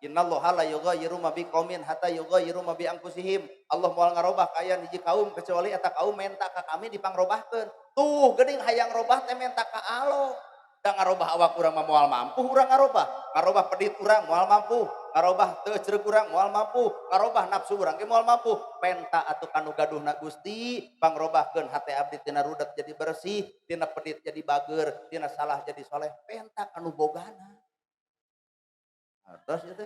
Speaker 1: Innallaha la yughayyiru ma biqaumin hatta yughayyiru ma bi anfusihim. Allah moal ngarobah kaayaan hiji kaum kecuali eta kaum menta ka kami dipangrobahkeun. Tuh geuning hayang robah teh menta ka Allah. Da ngarobah awak urang mah moal mampu, urang ngarobah. Ngarobah pedit urang moal mampu, ngarobah teu ceureuh urang moal mampu, ngarobah nafsu urang ge moal mampu. Penta atuh kanu gaduhna Gusti, pangrobahkeun hate abdi tina rudet jadi bersih, tina pedit jadi bager, tina salah jadi soleh. Penta kanu bogana. Terus itu.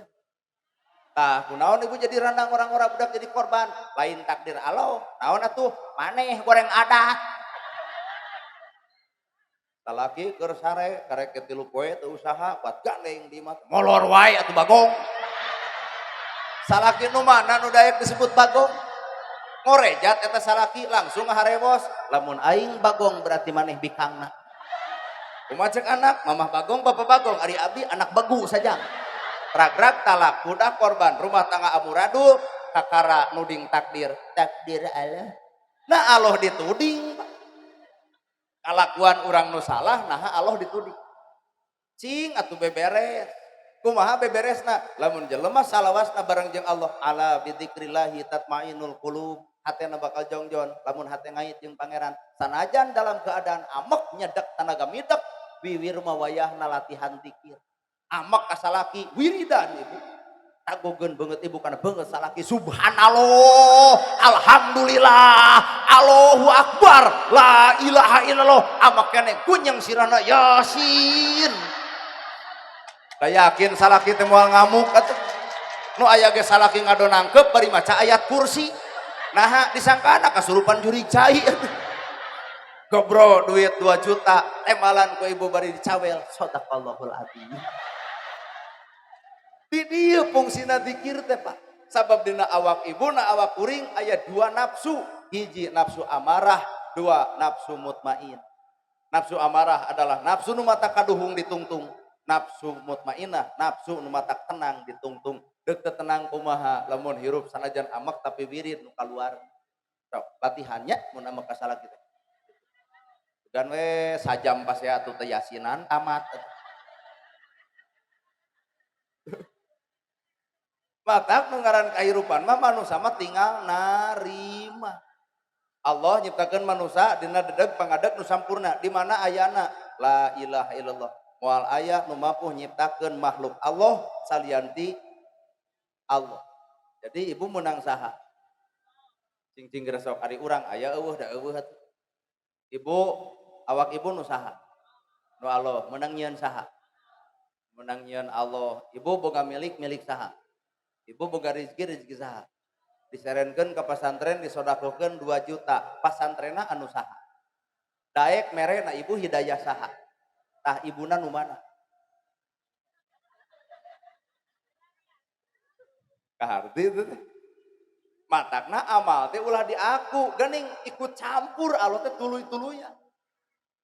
Speaker 1: Tah, kunaon ibu jadi randang orang-orang budak jadi korban, lain takdir Allah. Naon atuh? Maneh goreng adat. Salaki keur sare karek ke 3 poe teu usaha buat gandeng di imah molor wae atuh bagong. Salaki nu mana nu daek disebut bagong? Ngorejat eta salaki langsung ngaharewos, lamun aing bagong berarti maneh bikangna. Kumaha cek anak, mamah bagong bapak bagong, ari abdi anak begu saja. Rag-rag talak budak korban rumah tangga amuradul kakara nuding takdir, takdir Allah. Nah Allah dituding. Kalakuan urang nu salah nah Allah dituding. Cing atuh beberes. Kumaha beberesna? Lamun jelema salawasna bareng jeung Allah, ala bidzikrillahi tatmainul qulub. Hatena bakal jongjon lamun hate ngait jeung pangeran. Sanajan dalam keadaan amek nyedek tanaga midek, wiwir mah wayahna latihan zikir. Amek ka salaki wiridan ibu. Tagogeun beungeut ibu kana beungeut salaki, subhanallah, alhamdulillah, Allahu akbar, la ilaha illallah. Amek keneh gunyeng sirahna yasin. Da yakin salaki teh moal ngamuk atuh. Nu aya ge salaki ngadonangkeup bari maca ayat kursi. Naha disangkana kasurupan jurig cai atuh. Gobro duit 2 juta, temalan ku ibu bari dicawel, sadaqallahul adzim. Di dieu fungsina zikir teh Pak. Sabab dina awak ibu na awak kuring aya 2 nafsu, hiji nafsu amarah, 2 nafsu mutmain. Nafsu amarah adalah nafsu nu mata kaduhung ditungtung, nafsu mutmainah nafsu nu mata tenang ditungtung. Deuk teu tenang kumaha lamun hirup sanajan amek tapi wirid nu kaluar. Sok latihannya mun amek ka salaki teh. Dan we sajam pas ya atuh teh yasinan tamat. Matak nu ngaran kahirupan mah manusa mah tinggal narima. Allah nyiptakeun manusa dina dedeg pangadeg nu sampurna di mana ayana la ilaha illallah. Moal aya nu mampu nyiptakeun makhluk Allah salianti Allah. Jadi ibu menang saha? Cing-cing gresok ari urang aya eueuh da eueuh atuh. Ibu awak ibu nu saha? Nu Allah menang nyieun saha? Menang nyieun Allah. Ibu boga milik milik saha? Ibu boga rezeki rezeki saha? Diserenkeun ka pasantren disodakohkeun 2 juta. Pasantrenna anu saha? Daek merena ibu hidayah saha? Tah ibuna nu mana? Kaharti itu teh. Matakna amal teh ulah diaku, geuning ikut campur Allah teh tuluy-tuluyan.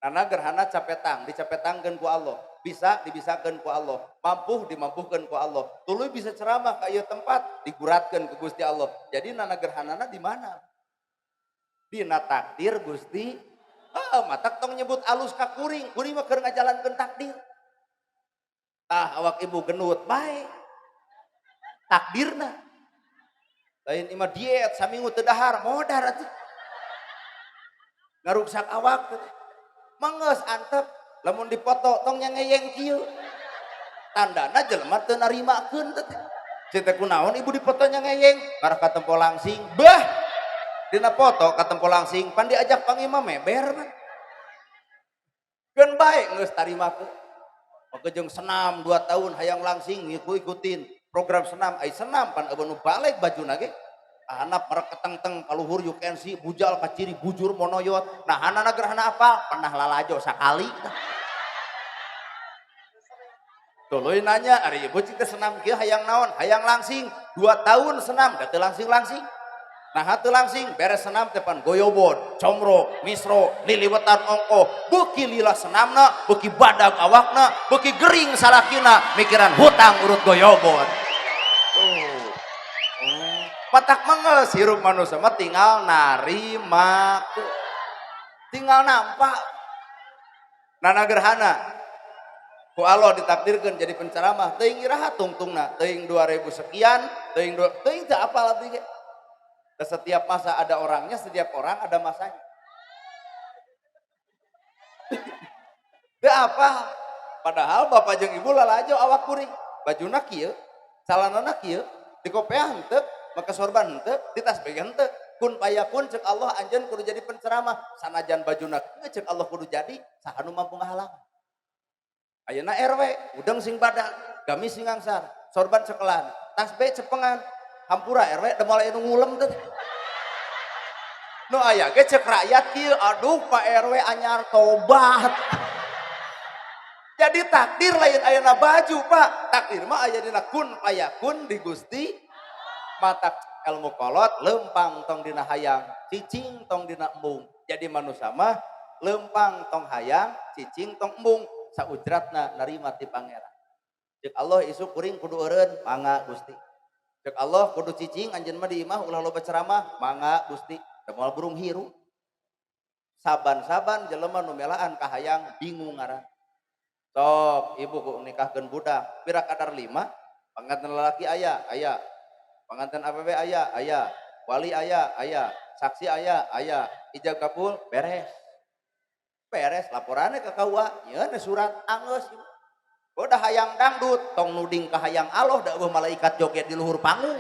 Speaker 1: Karena gerhana capetang, dicapetangkeun ku Allah. Bisa dibisakeun ku Allah, mampu dimampukeun ku Allah. Tuluy bisa ceramah ka ieu tempat, diguratkeun ku Gusti Allah. Jadi nana gerhanana di mana? Dina takdir Gusti. Heeh, matak tong nyebut alus ka kuring, kuring mah keur ngajalankeun takdir. Tah awak ibu genut bae. Takdirna. Lain imah diet saminggu teu dahar, modar atuh. Ngaruksak awak teh. Manggeus antep lamun dipoto tong nyangeyeng kieu. Tandana jelema teu narimakeun teh. Ceu teh kunaon ibu dipoto nyangeyeng, ngarah katempo langsing. Bah. Dina foto katempo langsing pan diajak pangima meber mah. Keun bae geus tarimakeun. Maka jeung senam 2 tahun hayang langsing ngikut-ikutin program senam, ai senam pan eueuh nu balik bajuna ge. Anak merek ketengteng kaluhur you can see bujal kaciri bujur monoyot. Nah hanana gerhana apa? Pernah lalajo sakali. Tuluy nanya, ari ibu cik teh senam kieu hayang naon? Hayang langsing. 2 tahun senam da teu langsing-langsing. Nah teu langsing beres senam teh pan goyobod, comro, misro, liliwetan ongkoh, beuki lila senamna, beuki badag awakna, beuki gering salakina, mikiran hutang urut goyobod. Tuh. Matak mengeus hirup manusia mah tinggal narima, tinggal nampak. Nana gerhana ku Allah ditakdirkeun jadi penceramah, teuing iraha tungtungna, teuing 2000 sekian, teuing dua, teuing teu apal abdi ge. Setiap masa ada orangnya, setiap orang ada masanya. Teu apa? Padahal bapak jeung ibu lalajo awak kuring, bajuna kieu, calanana kieu, dikopeah henteu, make sorban henteu, ditasbih henteu. Kun payakun cek Allah anjeun kudu jadi penceramah, sanajan bajuna kieu cek Allah kudu jadi, saha nu mampu ngahalangan? Ayeuna RW, udeng sing badak, gamis sing angsar, sorban cekelan, tasbih cepengan, hampura RW da moal aya nu ngulem teh. Nu aya ge cek rakyat kieu, aduh Pak RW anyar tobat. Jadi takdir lain ayana baju Pak, takdir mah aya dina kun payakun di Gusti. Matak ilmu kolot lempang tong dina hayang, cicing tong dina embung. Jadi manusia mah lempang tong hayang, cicing tong embung, saujratna narima ti Pangeran. Cek Allah isuk kuring kudu eureun, mangga Gusti. Cek Allah kudu cicing anjeun mah di imah ulah loba ceramah, mangga Gusti. Da moal burung hiru. Saban-saban jelema nu melaan kahayang bingung ngaran. Sok ibu ku nikahkeun budak, pira kadar 5, panganten lalaki aya, aya. Panganten awewe aya, aya. Wali aya, aya. Saksi aya, aya. Ijab kabul beres. Beres laporannya ke KUA, nyeun surat anggeus. Udah hayang dangdut, tong nuding ka hayang Allah da eueuh malaikat joget di luhur panggung.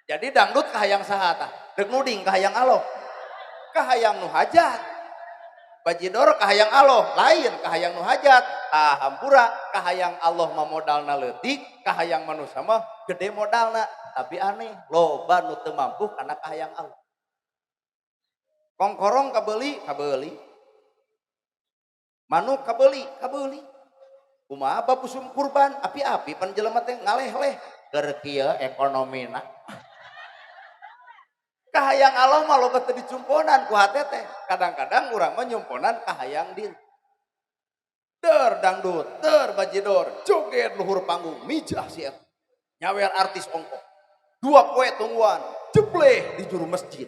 Speaker 1: Jadi dangdut ka hayang saha tah? Deuk nuding ka hayang Allah. Ka hayang nu hajat. Bajidor ka hayang Allah, lain ka hayang nu hajat. Ah hampura ka hayang Allah mah modalna leutik, ka hayang manusia mah gede modalna. Tapi aneh, loba nu teu mampu kana ka hayang Allah. Kongkorong kabeuli, kabeuli. Manuk kabeuli, kabeuli. Kumaha bab usum kurban, api-api pan jelema teh ngaleh-leh keur kieu ekonomina. Kahayang Allah mah loba teu dicumponan ku hate teh. Kadang-kadang urang mah nyumponan kahayang diri. Der dangdut, der bajidor, joget luhur panggung, mijah si eta. Nyawer artis ongkoh. 2 poe tungguan, jebleh di juru masjid.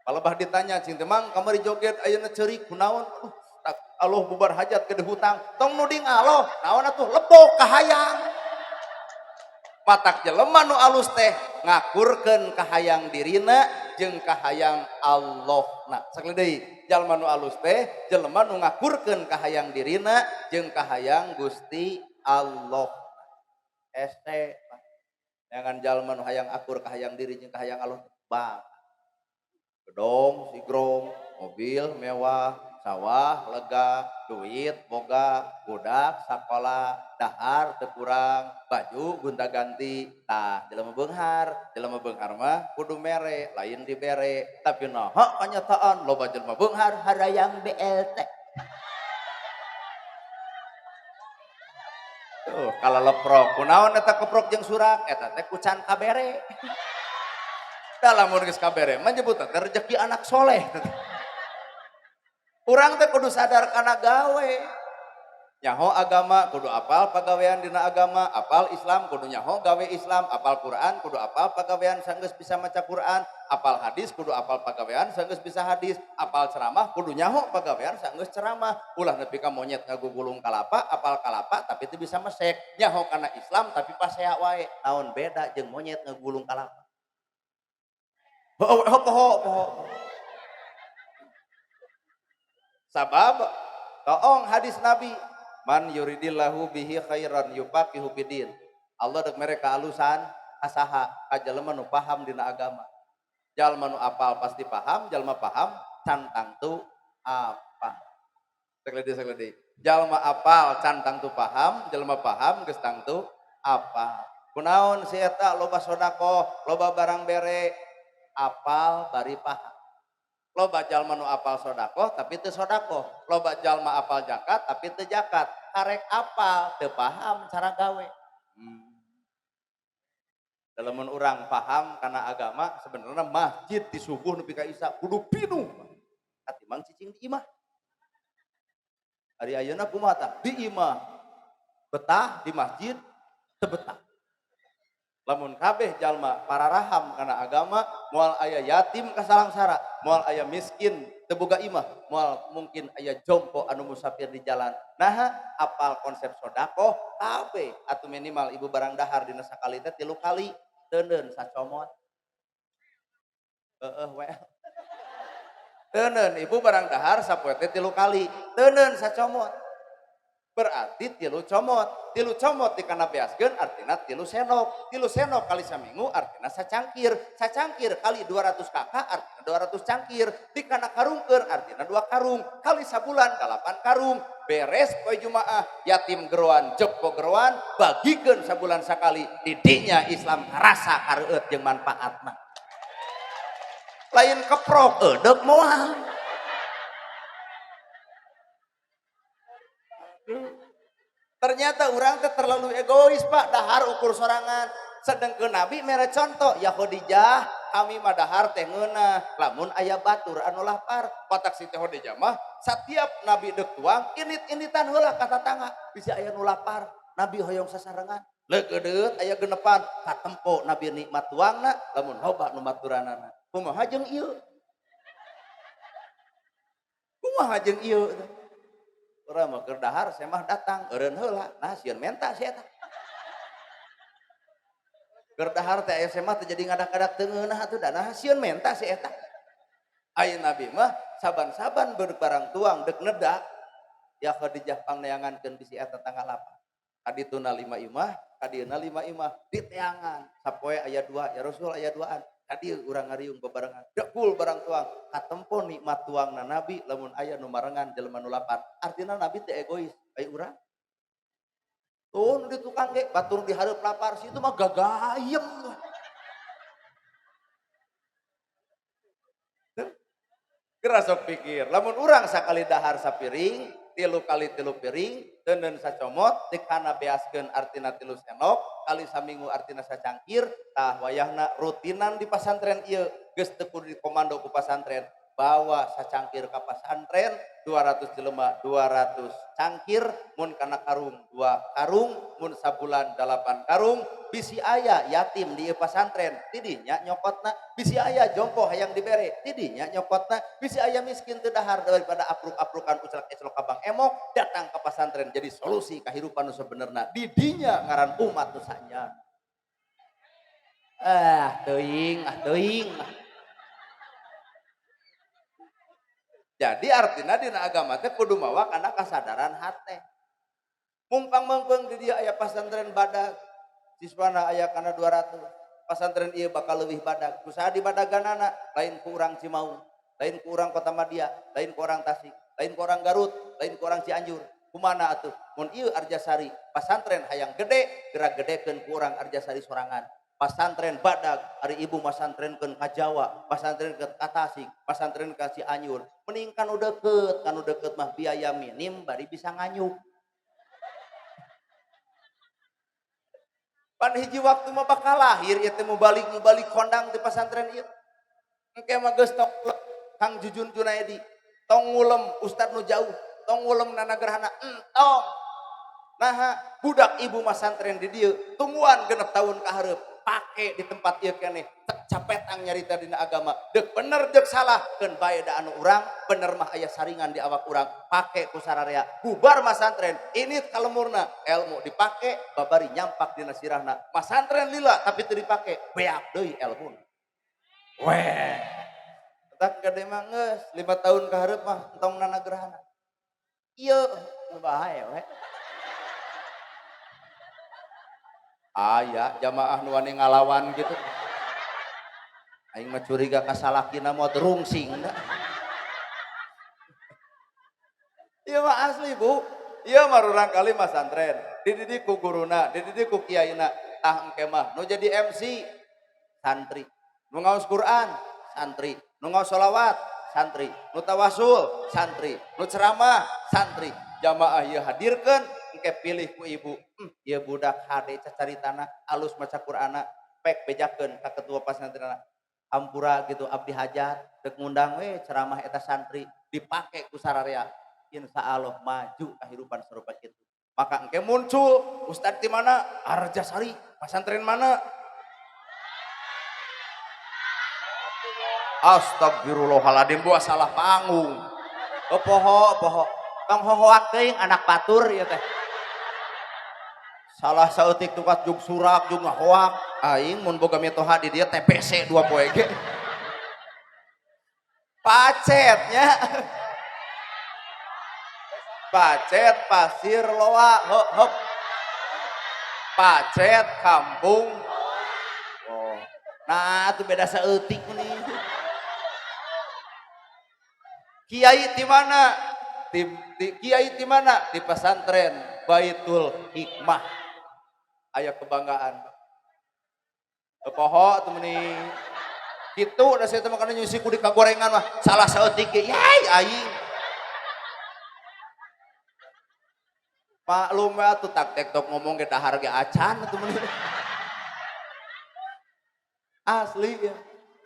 Speaker 1: Palebah ditanya cing teh mang kamari joget ayeuna ceurik kunaon? Aduh, tak Allah bubar hajat ke hutang. Tong nuding Allah, naon atuh lebok kahayang. Matak jelema nu alus teh ngakurkeun kahayang dirina jeung kahayang Allahna. Sakali deui, jalma nu alus teh jelema nu ngakurkeun kahayang dirina jeung kahayang Gusti Allah. Este jangan jalma nu hayang akur kahayang diri jeung kahayang Allah. Bang. Gedong, sigrong, mobil mewah, sawah lega, duit boga, budak sakola, dahar teu kurang, baju gonta-ganti. Tah, jelema beunghar mah kudu mere, lain dibere. Tapi naha kanyataan loba jelema beunghar harayang BLT. Tuh, kalau leprok, kunaon eta keprok jeung surak, eta teh kucan kabere. Dalam mun geus kabere mah nyebut teh rezeki anak soleh. Urang teh kudu sadar kana gawe. Nyaho agama kudu apal pagawean dina agama, apal Islam kudu nyaho gawe Islam, apal Quran kudu apal pagawean sanggeus bisa maca Quran, apal hadis kudu apal pagawean sanggeus bisa hadis, apal ceramah kudu nyaho pagawean sanggeus ceramah. Ulah nepi ka monyet ngagugulung kalapa, apal kalapa tapi teu bisa mesek, nyaho kana Islam tapi pasea wae. Naon beda jeung monyet ngagugulung kalapa? Ho poho poho. Sabab toong hadis Nabi, man yuridillahu bihi khairan yufaqihu fidin. Allah dek mere kaalusan kasaha ka jelema nu paham dina agama. Jalma nu apal pasti paham, jalma paham can tangtu apa. Sekali deui. Jalma apal can tangtu paham, jalma paham geus tangtu apa. Kunaon si eta loba sedekah, loba barang bere, apal bari paham. Loba jalma nu apal sedekah tapi teu sedekah, loba jalma apal zakat tapi teu zakat, karek apal teu paham cara gawe. Lamun urang paham kana agama sebenarnya masjid di subuh nepi ka isya kudu pinuh. Katimbang cicing di imah. Ari ayeuna kumaha tah? Di imah betah, di masjid teu betah. Lamun kabeh jalma pararaham kana agama, moal aya yatim kasalangsara, moal aya miskin teu boga imah, moal mungkin aya jompo anu musafir di jalan. Naha apal konsep sedekah kabeh atuh minimal ibu barang dahar dina sakali teh 3 kali teuneun sacomot. Heeh we. Teuneun ibu barang dahar sapoe teh 3 kali, teuneun sacomot. Berarti 3 comot, 3 comot dikana beaskeun artina 3 sendok, 3 sendok kali saminggu artina sacangkir, sacangkir kali 200 kakak artina 200 cangkir, dikana karungkeun artina 2 karung, kali sabulan 8 karung, beres poe Jumaah yatim geroan jeppo geroan bagikeun sabulan sakali, didinya Islam karasa kareueut jeung manfaatna. Lain keprok eudek moal. Ternyata orang teh terlalu egois Pak, dahar ukur sorangan. Sedangkan Nabi mere contoh, ya Khadijah, kami mah dahar teh ngeunah, lamun aya batur anu lapar. Kotak Siti Khadijah mah setiap Nabi deuk tuang, init-initan heula ka tatangga, bisi aya nu lapar, Nabi hoyong sasarengan. Leukeut aya genepan, katempo Nabi nikmat tuangna, lamun loba nu maturanana. Kumaha jeung ieu? Kumaha jeung ieu? Urang mah keur dahar saya mah datang eureun heula, nah sieun menta si eta. Keur dahar teh aya semah teh jadi ngadak-ngadak teu ngeunah atuh da nah sieun menta si eta. Aya Nabi mah saban-saban beurek barang tuang deuk neda, ya Khadijah pangneangankeun bisi eta tanggal 8. Kadituna 5 imah, kadieuna 5 imah diteangan. Sapoe aya 2, ya Rasul aya 2an. Kadieu urang ngariung bebarengan. Dekul barang tuang, katempo nikmat tuangna Nabi lamun aya nu marengan jelema nu lapar. Artina Nabi teh egois, aya urang. Tuh nu di tukang ge batur di hareup lapar situ mah gagayem. Geura sok pikir, lamun urang sakali dahar sapiring, 3 kali 3 piring, teuneun sacomot, dikana beaskeun artina 3 sendok, kali saminggu artina sacangkir, tah wayahna rutinan di pasantren ieu geus teu kudu dikomando ku pasantren, bawa sacangkir ka pasantren, 200 jelema 200 cangkir, mun kana karung 2 karung, mun sabulan 8 karung, bisi aya yatim di ieu pasantren, tidinya nyokotna, bisi aya jompo hayang dibere, tidinya nyokotna, bisi aya miskin teu dahar daripada apruk-aprukan uclak-eclok ka Bang Emok, datang ke pasantren jadi solusi kahirupan nu sebenerna, didinya ngaran umat nu sanya. Ah teuing, ah teuing. Jadi artinya dina agama teh kudu mawa kana kasadaran hate. Mumpang meungpeung di dieu aya pasantren badag, siswana aya kana 200. Pasantren ieu bakal leuwih badag. Ku saha dibadaganana? Lain ku urang Cimaung, lain ku urang Kota Madia, lain ku urang Tasik, lain ku urang Garut, lain ku urang Cianjur. Kumana atuh? Mun ieu Arjasari pasantren hayang gede, gerak gedekeun ku urang Arjasari sorangan. Pasantren badag, ari ibu masantrenkeun ka Jawa, pasantren ka Tasik, pasantren ka Cianjur. Mending kanu deukeut, kanu deukeut mah biaya minim bari bisa nganyuk. Pan hiji waktu mah bakal lahir ieu teh mubalik-mubalik kondang di pasantren ieu. Engke mah geus tong Kang Jujun Junaedi, tong ngulem ustad nu jauh, tong ngulem nanagrahana, entong. Naha budak ibu masantren di dieu tungguan 6 tahun ka hareup. Pake di tempat ieu keneh, capetang nyarita dina agama, deuk bener deuk salah, keun bae da anu urang, bener mah aya saringan di awak urang, pake ku sararea, bubar masantren, ini kalemurna, ilmu dipake, babari nyampak dina sirahna, masantren lila tapi teu dipake, beak deui ilmuna. Weh, tak gede mah geus, 5 tahun ka hareup mah entong nanagrahana. Ieu bahaya we. Aya jamaah nu wani ngalawan gitu. Aing mah curiga ka salakina moal rungsing da. Ieu mah asli, Bu. Ieu mah urang kali masantren, dididik ku guruna, dididik ku kiaina, tah engke mah nu jadi MC santri, nu ngaos Quran santri, nu ngaos sholawat santri, nu tawasul santri, nu ceramah santri. Jamaah ieu hadirkeun engke pilih ku ibu, ieu budak hade cacaritana alus maca Qur'ana, pek bejakeun ka ketua pasantrenna. Ampura gitu abdi hajat deuk ngundang we ceramah eta santri dipake ku sararea. Insya Allah maju kehidupan serupa kitu. Maka engke muncul ustad di mana? Arjasari, pasantren mana? Astagfirullahaladzim, buah salah panggung. Oh, poho, poho. Tong hohoak teuing anak batur ieu teh. Salah saeutik tukat jug surak jug ngahoak. Aing mun boga mitoha di dieu TPC 2 poe ge. Pacetnya. Pacet Pasir Loa, hop hop. Pacet Kampung. Oh. Nah, itu beda saeutik nih. Kiai di mana? Kiai di mana? Di pesantren Baitul Hikmah. Aya kebanggaan. Poho tuh meni. Kitu da saya teh makana nyusi ku di kagorengan mah salah saeutik ge yai aing. Maklum ya tuh tak tektok ngomong ge dahar ge acan atuh meni. Asli ya.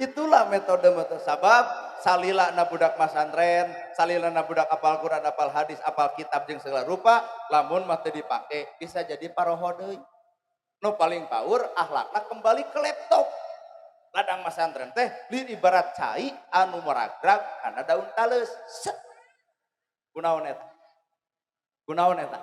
Speaker 1: Itulah metode-metode sabab salila na budak masantren, salila na budak apal Quran, apal hadis, apal kitab jeung segala rupa, lamun mah teu dipake bisa jadi paroho deui. Nu paling paur akhlakna kembali ke laptop. Ladang masantren teh lain ibarat cai anu meragrag kana daun taleus. Set. Kunaon eta? Kunaon eta?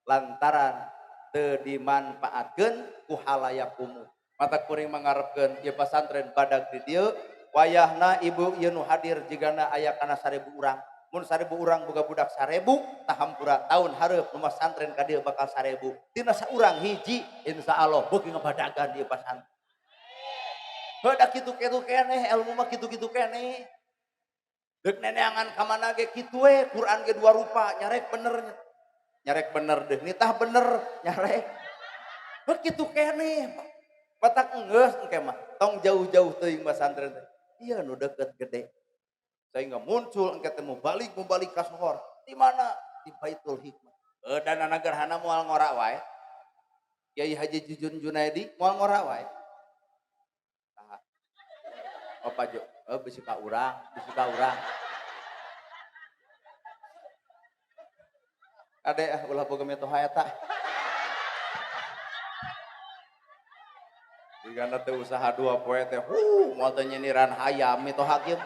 Speaker 1: Lantaran teu dimanfaatkeun ku halayak umum. Mata kuring mangarepkeun ieu pasantren badag di dieu, wayahna ibu ieu nu hadir jigana aya kana 1000 urang. Mun 1000 urang boga budak 1000, tahampura taun hareup nu masantren ka dieu bakal 1000. Tina saurang hiji insyaallah beuki ngabadagan ieu pasantren. Heuh da kitu-kitu keneh, ilmu mah kitu-kitu keneh. Deuk neneangan ka mana ge kitu we, Quran ge dua rupa, nyarek bener. Nyarek bener deh, nitah bener, nyarek. Heuh kitu keneh. Matak enggeus engke mah, tong jauh-jauh teuing masantren teh. Ieu nu deukeut gede. Sehingga muncul engke teh mau balik ka sohor. Di mana? Di Baitul Hikmah. Dana gerhana moal ngora wae. Kiai Haji Jujun Junaidi moal ngora wae. Saha? Oh Pak Jo, oh bisi ka urang, bisi ka urang. Ade ah ulah boga mitoha eta. Jigana teh usaha dua poe teh, moal teh nyiniran hayam mitoha kieu.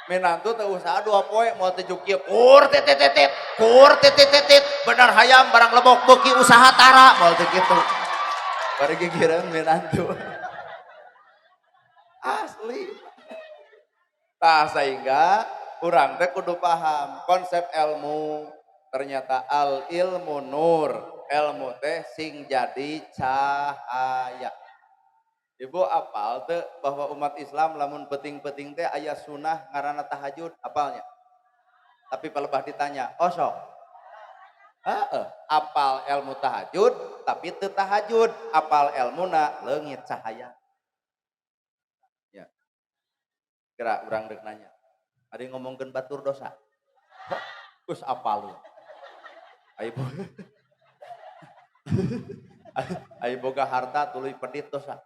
Speaker 1: Minantu teh usaha dua poe moal teh juk kieu, kur titit titit, kur titit titit, bener hayam barang lebok beuki usaha tara moal teh kitu. Bari gigireun minantu. Asli. Tah sehingga urang teh kudu paham konsep ilmu. Ternyata al ilmu nur, ilmu teh sing jadi cahaya. Ibu apal teu bahwa umat Islam lamun penting-penting teh aya sunah ngaranna tahajud, apalnya? Tapi palebah ditanya, osok. Heeh, apal ilmu tahajud tapi teu tahajud, apal ilmuna leungit cahaya. Ya. Kira urang deuk nanya. Ari ngomongkeun batur dosa. Geus apal lu. Ai boga harta tuluy pedit dosa.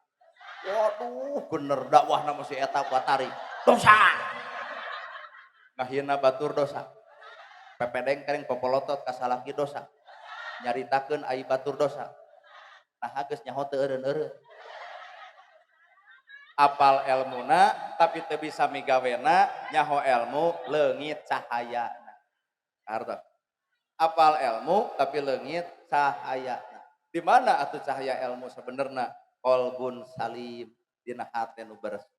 Speaker 1: Waduh, bener dakwahna mah si eta batari. Dosa. Ngahina batur dosa. Pepedeng kering popolotot ka salaki dosa. Nyaritakeun ai batur dosa. Nah geus nyaho teu eureun-eureun. Apal elmuna tapi teu bisa migawena, nyaho elmu leungit cahayana. Harta. Apal elmu tapi leungit cahayana. Di mana atuh cahaya elmu sebenarna? Qalbun salim, dina hate nu bersih.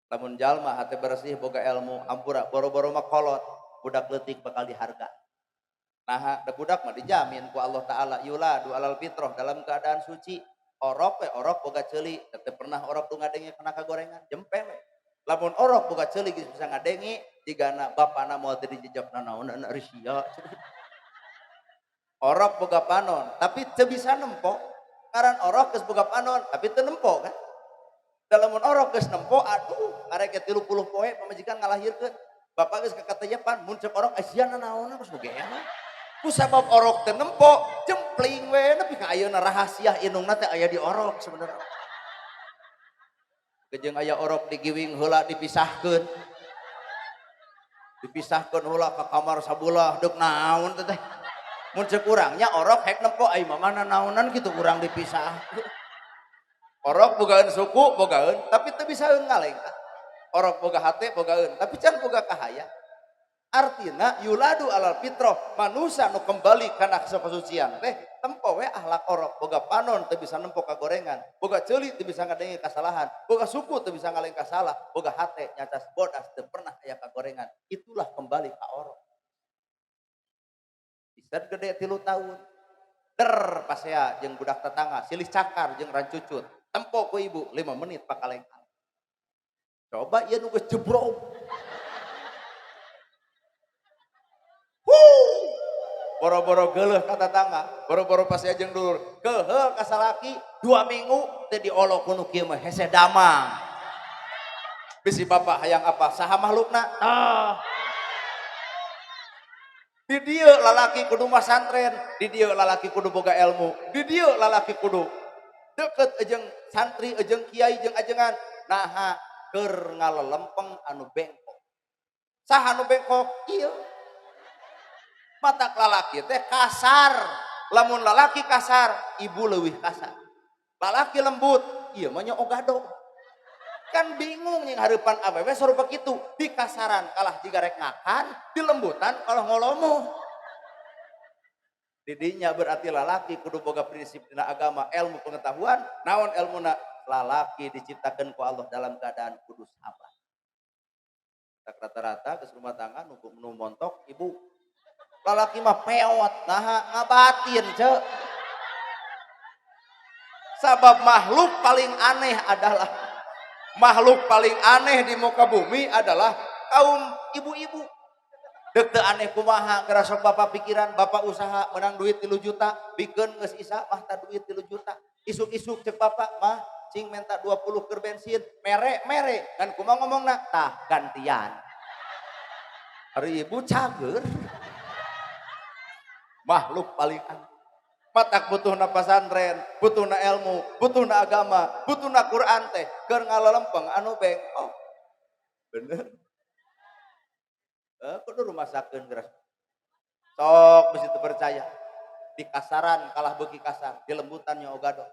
Speaker 1: Lamun jalma hate bersih boga ilmu, ampura boro-boro mah kolot, budak leutik bakal diharga. Nah, da budak mah dijamin ku Allah Ta'ala yuladu alal fitrah dalam keadaan suci. Orok we orok boga ceuli, teu pernah orok nu ngadenge kana kagorengan, jempe we. Lamun orok boga ceuli geus bisa ngadenge, jigana bapana moal teu dijejak nanaonan ari sia. Orok boga panon, tapi teu bisa nempo. Ngaran orok geus boga panon, tapi teu nempo kan. Lamun orok geus nempo, aduh, arek 30 poe pamajikan ngalahirkeun. Bapak geus kakateyepan, mun cek orok sia nanaonan geus nu geuna. Ku sabab orok teu nempo, jempling we nepi ka ayeuna rahasia indungna teh aya di orok sebenarnya. Kejeung aya orok digiwing heula dipisahkeun. Dipisahkeun heula ka kamar sabelah deuk naon teh teh. Mun cek urangnya orok hek nempo ai mah nanaonan kitu urang dipisah. Orok bogaeun suku bogaeun tapi teu bisaeun ngalengkah. Orok boga hate bogaeun tapi can boga kahaya. Artina yuladu alal fitrah, manusia nu kembali kana kesucian teh tempo we akhlak orok, boga panon teu bisa nempo kagorengan, boga ceuli teu bisa ngadenge kasalahan, boga suku teu bisa ngaleng kasalah, boga hate nyacas bodas teu pernah aya kagorengan. Itulah kembali ka orok. Set gede 3 tahun. Der pasea jeung budak tetangga, silih cakar jeung rancucut. Tempo ku ibu 5 menit pakaleng. Coba ieu nu geus jebrok. Boro-boro geuleuh ka tetangga, boro-boro pasea jeung dulur. Keuheul ka salaki 2 minggu teh diolok ku nu kieu mah hese damang. Bisi bapak hayang apa? Saha makhlukna? Tah. Di dieu lalaki kudu masantren, di dieu lalaki kudu boga ilmu, di dieu lalaki kudu deket jeung santri, jeung kiai, jeung ajengan. Naha keur ngalelempeng anu bengkok. Saha anu bengkok? Ieu. Matak lalaki teh kasar. Lamun lalaki kasar, ibu leuwih kasar. Lalaki lembut, ieu mah nya ogado. Kan bingung yang hareupan awewe sarupa kitu, di kasaran kalah jiga rek ngakan, di lembutan kalah ngolomo. Didinya berarti lalaki kudu boga prinsip dina agama, ilmu pengetahuan, naon ilmuna? Lalaki diciptakeun ku Allah dalam keadaan kudu sabar. Tak rata-rata geus rumah tangga nu montok ibu. Lalaki mah peot, naha ngabatin ceu. Sabab makhluk paling aneh adalah makhluk paling aneh di muka bumi adalah kaum ibu-ibu. Dek teu aneh kumaha ngerasok bapak pikiran, bapak usaha menang duit 3 juta, bikeun geus isa mah ta duit 3 juta. Isuk-isuk cek bapak mah cing minta 20 keur bensin, mere-mere ngan kumaha ngomongna tah gantian. Ari ibu cager. Makhluk paling aneh. Matak butuhna pasantren, butuhna ilmu, butuhna agama, butuhna Quran teh keur ngalelempeng anu bengkok. Bener. Kudu rumasakeun geus. Sok bisi teu percaya. Di kasaran kalah beuki kasar, di lembutan nya ogado.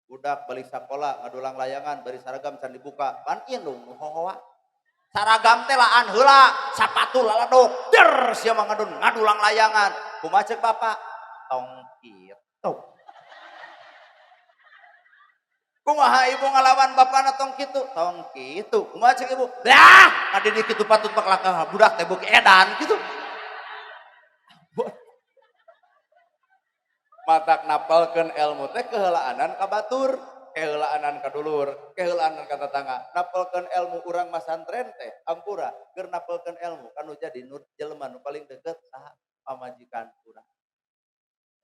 Speaker 1: Budak balik sakola ngadulang layangan bari saragam can dibuka, pan indung nu hohoa. Saragam teh laan heula, sapatu laladok, der sia mah ngadun ngadulang layangan. Kumaha ceuk bapak? Tong kitu. Kumaha ibu ngalawan bapana tong kitu? Tong kitu. Kumaha ceuk ibu? Dah, ngadidik kitu patut paklakah budak teh beuki edan kitu. Matak napalkeun ilmu teh keheulaanan ka batur, keheulaanan ka dulur, keheulaanan ka tetangga. Napalkeun ilmu urang masantren teh ampura keur napalkeun ilmu kanu jadi nur jelema nu paling deket saha pamajikan urang.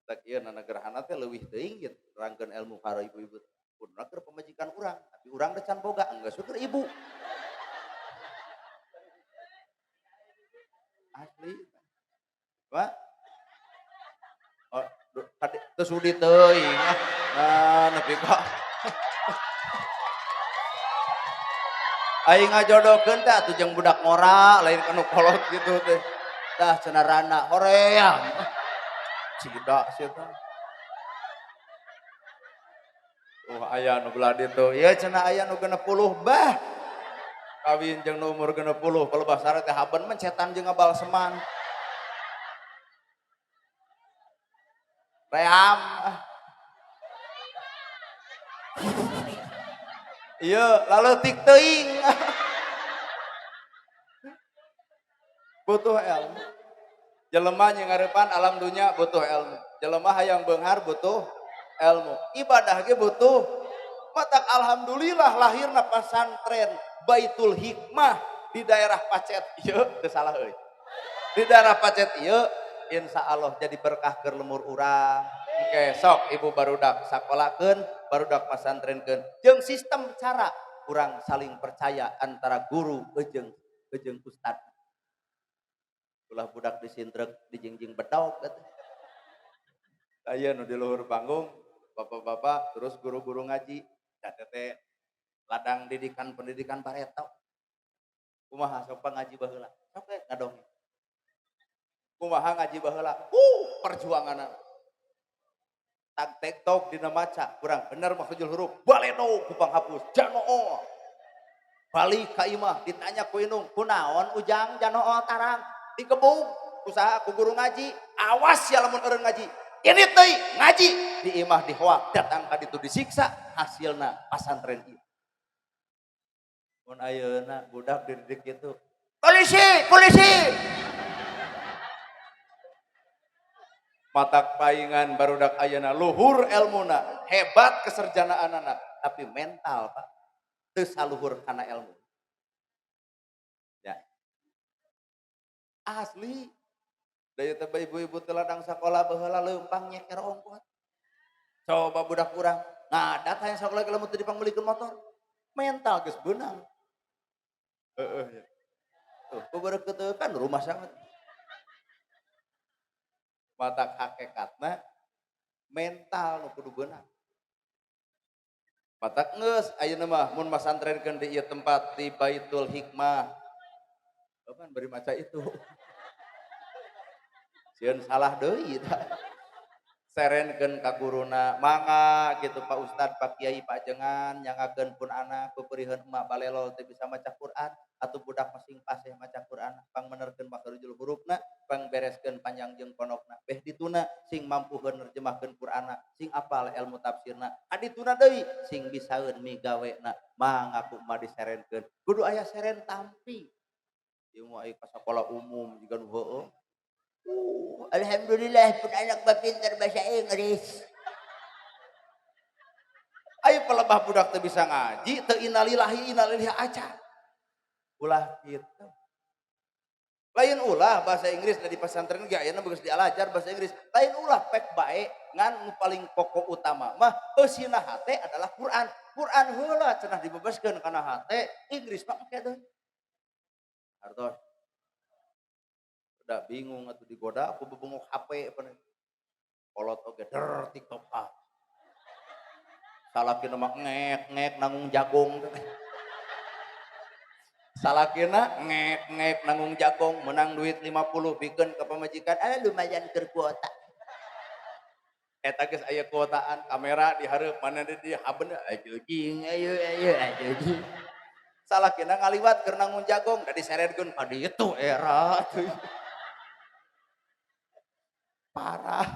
Speaker 1: Tak ieu na gerhana teh leuwih teuing gitu, nerangkeun ilmu ka ibu-ibu. Kuduna keur pamajikan urang, tapi urang teh can boga, enggeus we keur ibu. Asli. Pak. Oh, teu sudi teuing ah. Nah, nepi ka aing ngajodohkeun teh atuh jeung budak ngora, lain kanu kolot gitu teh. Tah cenah rana hoream. Cida sia teh. Oh, aya nu belah ditu. Ieu cenah aya nu 60 bah. Kawin jeung nu umur 60, palebah sare teh haben mencetan jeung ngabalseman. Ream. Ieu laleutik teuing. Butuh ilmu. Jelema jeung ngarepan alam dunya butuh ilmu. Jelema hayang beunghar butuh ilmu. Ibadah ge butuh. Matak alhamdulillah lahirna pasantren Baitul Hikmah di daerah Pacet ieu teu salah euy. Di daerah Pacet ieu insya Allah jadi berkah keur lemur urang. Engke sok ibu barudak sakolakeun, barudak pasantrenkeun. Jeung sistem cara urang saling percaya antara guru jeung ustad. Ulah budak disintrek dijingjing bedog atuh. Aya nu di luhur panggung, bapak-bapak terus guru-guru ngaji, da teh ladang didikan pendidikan bareto. Kumaha sok ngaji baheula? Sok we ngadongeng. Kumaha ngaji baheula? Perjuanganna. Tag tektok dina maca, kurang bener maksudul huruf, baledo ku panghapus, janoo. Balik ka imah ditanya ku indung, kunaon ujang janoo tarang? Digebug usaha ku guru ngaji, awas ya lamun eureun ngaji. Ini teuing ngaji di imah dihoak, datang ka ditu disiksa, hasilna pasantren ieu. Mun ayeuna budak dididik kitu, polisi, polisi. Matak paingan barudak ayeuna luhur elmuna, hebat keserjanaanana, tapi mental Pak teu saluhur kana ilmu. Ya. Asli. Da ieu teh ibu-ibu teh ladang sakola baheula leumpang nyeker ongkot. Coba budak urang ngadat hayang sakola ge lamun teu dipangmeulikeun motor. Mental geus beunang. Heeh ya. Tuh, bebereukeuteukan rumah sangat. Matak hakikatna mental nu kudu beunang. Matak geus ayeuna mah mun masantrenkeun di ieu tempat di Baitul Hikmah. Kan bari maca itu. Sieun salah deui tah. Serenkeun ka guruna, mangga gitu Pak Ustad, Pak Kiai, Pak Jengan nyangakeun pun anak peperiheun emak balelol teu bisa maca Quran atau budak masing paseh maca Quran pangmenerkeun makharijul hurufna, pangbereskeun panjang jeung pondokna. Beh dituna sing mampuheun nerjemahkeun Qur'anna, sing apal ilmu tafsirna. Kadituna deui sing bisaeun migawena, mangga ku emak diserenkeun. Kudu aya seren tampi. Ieu mah aya ka sakola umum jiga nu heueuh.
Speaker 2: Alhamdulillah pun anak mah pintar bahasa Inggris.
Speaker 1: Ayo pelebah budak teu bisa ngaji, teu innalillahi innalillahi acan. Ulah kitu. Lain ulah bahasa Inggris di pesantren ge ayeuna geus dialajar bahasa Inggris. Lain ulah pek bae ngan nu paling pokok utama mah eusina hate adalah Quran. Quran heula cenah dibebaskeun kana hate, Inggris mah engke deui. Hartos. Udah bingung atuh digoda aku bebengok HP apa nih. Kolot oge der TikTok ah. Salakina mah ngek ngek nanggung jagong. Salakina ngek ngek nanggung jagong menang duit 50 bikeun ka pamajikan,
Speaker 2: ah lumayan keur kuota.
Speaker 1: Eta geus aya kuotaan, kamera di hareup mana di dieu haben ayo
Speaker 2: jing ayo ayo ayo jing.
Speaker 1: Salakina ngaliwat keur nanggung jagong da diseredkeun ka ditu era atuh. Parah.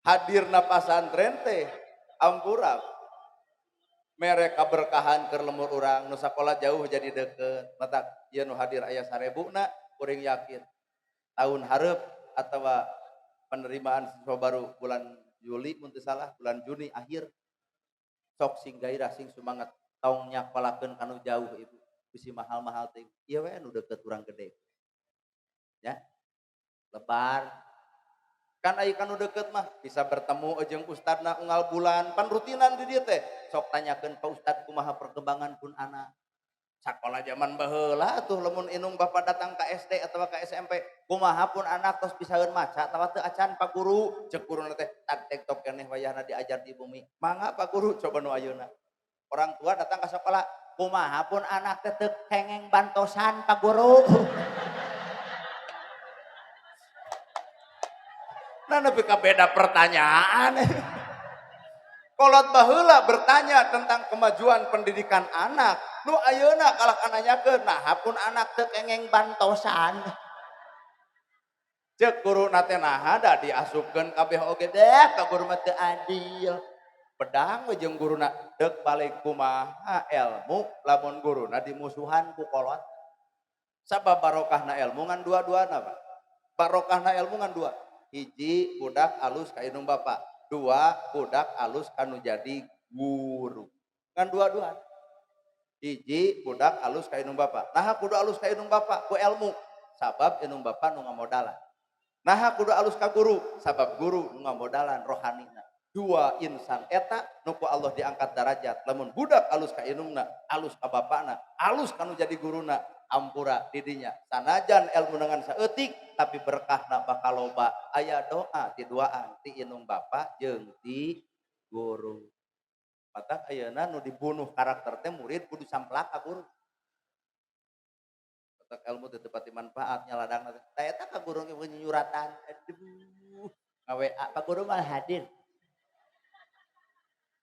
Speaker 1: Hadirna pasantren teh ampura mere kaberkahan keur lemur urang nu sakola jauh jadi deket. Matak ieu nu hadir aya 1000 na kuring yakin tahun hareup atawa penerimaan siswa baru bulan Juli mun teu salah bulan Juni akhir sok sing gairah sing semangat tong nyakolakeun kanu jauh ibu bisi mahal-mahal teh ieu we nu deket urang gede ya lebar kan aya kanu deket mah bisa bertemu jeung ustadna unggal bulan pan rutinan di dieu teh sok tanyakeun Pak Ustad kumaha perkembangan pun anak. Sakola zaman baheula atuh lamun indung bapak datang ka SD atawa ka SMP kumaha pun anak tos bisaeun maca atawa teu acan Pak Guru, ceuk guruna teh tag tek tok keneh wayahna diajar di bumi. Mangga Pak Guru coba nu ayeuna. Orang tua datang ka sakola kumaha pun anak teh teu kengeng bantosan Pak Guru. Nah, nepi ka beda pertanyaan. Kolot baheula bertanya tentang kemajuan pendidikan anak. Nu ayeuna kalah kananyakeun naha pun anak teu kengeng bantosan. Ceuk guruna teh naha da diasupkeun kabeh oge deh ka guru mah teu adil. Pedang we jeung guruna deuk balik kumaha ilmu lamun guruna dimusuhan ku kolot. Sabab barokahna ilmu ngan dua-duana Pak. Barokahna ilmu ngan dua. Hiji budak alus ka indung bapa, dua budak alus kanu jadi guru. Ngan dua-dua. Hiji budak alus ka indung bapa. Naha kudu alus ka indung bapa ku ilmu, sabab indung bapa nu ngamodalan. Naha kudu alus ka guru, sabab guru nu ngamodalan rohanina. Dua insan eta nu ku Allah diangkat darajat. Lamun budak alus ka indungna, alus ka bapana, alus kanu jadi guruna, ampura didinya. Sanajan ilmu dengan saeutik tapi berkahna bakal loba. Aya doa ti duaan ti indung bapa jeung ti guru. Matak ayeuna nu dibunuh karakter teh murid kudu samplak ka guru. Matak ilmu teh teu pati manfaat nyaladangna teh. Ta eta ka guru ge nyuratan. Aduh, nga-WA
Speaker 2: Pak Guru mah hadir.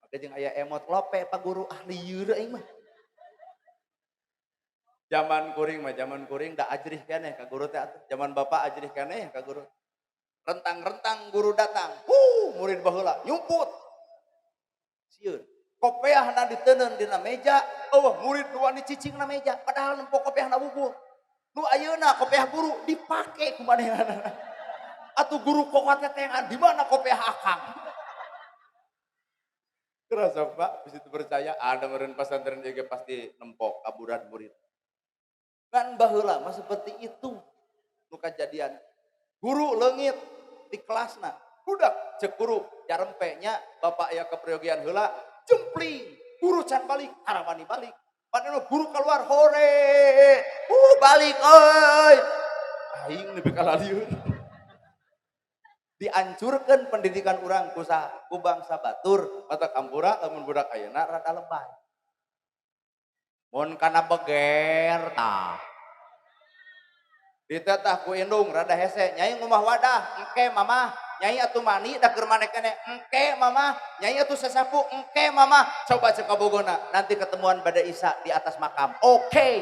Speaker 1: Maka jeung aya emot lope Pak Guru ah lieur aing mah. Zaman kuring mah, zaman kuring da ajrih keneh ka guru teh atuh. Zaman bapak ajrih keneh ka guru. Rentang-rentang guru datang, huh, murid baheula nyumput. Sieun. Kopeahna diteundeun dina meja, eueuh murid nu wani cicing na meja, padahal nempo kopeahna wungkul. Nu ayeuna kopiah guru dipake ku manehna. Atuh guru kok tetengan di mana kopiah akang? Kerasa Pak, bisa percaya ada meureun pesantren juga pasti nempok kaburan murid. Kan baheula mah seperti itu. Nu kajadian. Guru leungit di kelasna. Budak cek guru jarempe nya bapak aya keperyogian heula jempling. Guru can balik, harawani balik. Padahal guru keluar hore. Balik euy. Aing nepi ka lalieun. Dihancurkan pendidikan urang ku ku bangsa batur mata kampura lamun budak ayeuna rada lebay. Mun kana beger tah. Ditetah ku indung rada hese, nyai ngumah wadah, engke mama, nyai atuh mani da keur maneh keneh, engke mama, nyai atuh sasapu, engke mama. Coba cek kabogona, nanti ketemuan pada Isa di atas makam. Oke. Okay.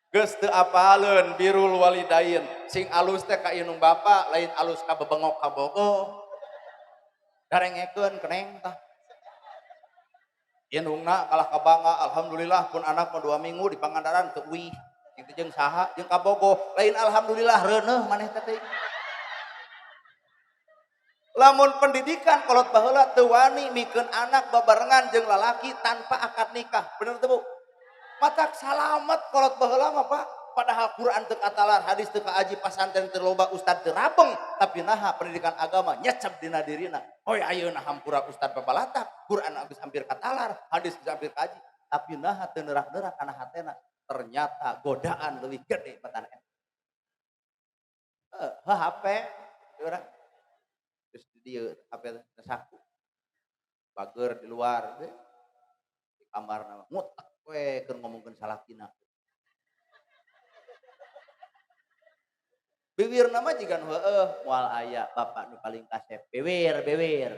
Speaker 1: Geus teu apaleun birrul walidain, sing alus teh ka indung bapa, lain alus ka bebengok kabogoh. Darengekeun keneng tah. Indungna kalah kabangga, alhamdulillah pun anak mah 2 minggu di Pangandaran teu uih. Itu jeung saha jeung kabogoh, lain alhamdulillah reuneuh maneh teh. Lamun pendidikan kolot baheula teu wani mikeun anak babarengan jeung lalaki tanpa akad nikah. Bener teu Bu? Matak salamet kolot baheula mah Pak. Padahal Quran teu katalar, hadis teu kaaji, pasantren teu loba, ustad teu rabeng, tapi naha pendidikan agama nyecep dina dirina. Hoy ayeuna hampura ustad papalatak, Quran geus hampir katalar, hadis geus hampir kaaji, tapi naha teu neurak-neurak kana hatena. Ternyata godaan leuwih gede batan eta. HP urang geus di dieu HP teh saku. Bager di luar di kamarna ngutek we keur ngomongkeun salakina. Biwir nama jiga nu heueuh moal aya bapak nu paling kasep. Biwir, biwir.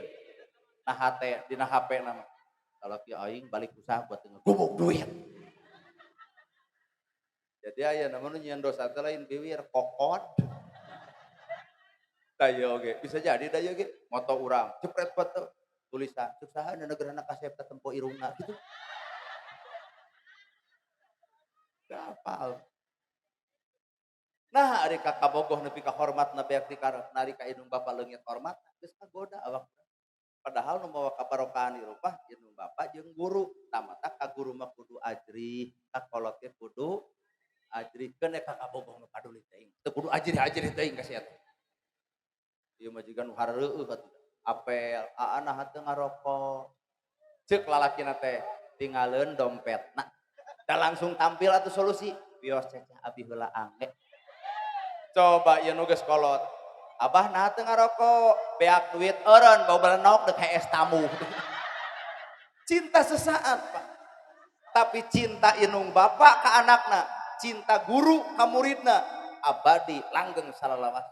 Speaker 1: Nah hate dina HP nama. Salaki aing balik usaha buat ngegubuk duit. Jadi aya nama nu nyieun dosa teh lain biwir, kokot. Tah ieu oge, bisa jadi da ieu ge moto urang jepret foto tulisan cek saha nu negerana kasep katempo irungna gitu. Apal. Nah, ari ka kabogoh nepi ka hormatna beak di nari ka indung bapa leungit hormat, geus kagoda awak. Padahal nu mawa kabarokahan di rumah indung bapa jeung guru. Tah matak ka guru mah kudu ajrih, ka kolot ge kudu ajrih. Keun ka kabogoh nu paduli teuing. Teu kudu ajrih-ajrih teuing ka si eta. Ieu mah jiga nu hareueuh atuh. Apel, aa naha teu ngarokok. Ceuk lalakina teh tingaleun dompetna. Da langsung tampil atuh solusi. Wios cecah abi heula angge. Coba ieu nu geus kolot. Abah naha teu ngarokok, beak duit eureun bau belenok deuk hees tamu. Cinta sesaat, Pak. Tapi cinta indung bapa ka anakna, cinta guru ka muridna, abadi langgeng salalawas.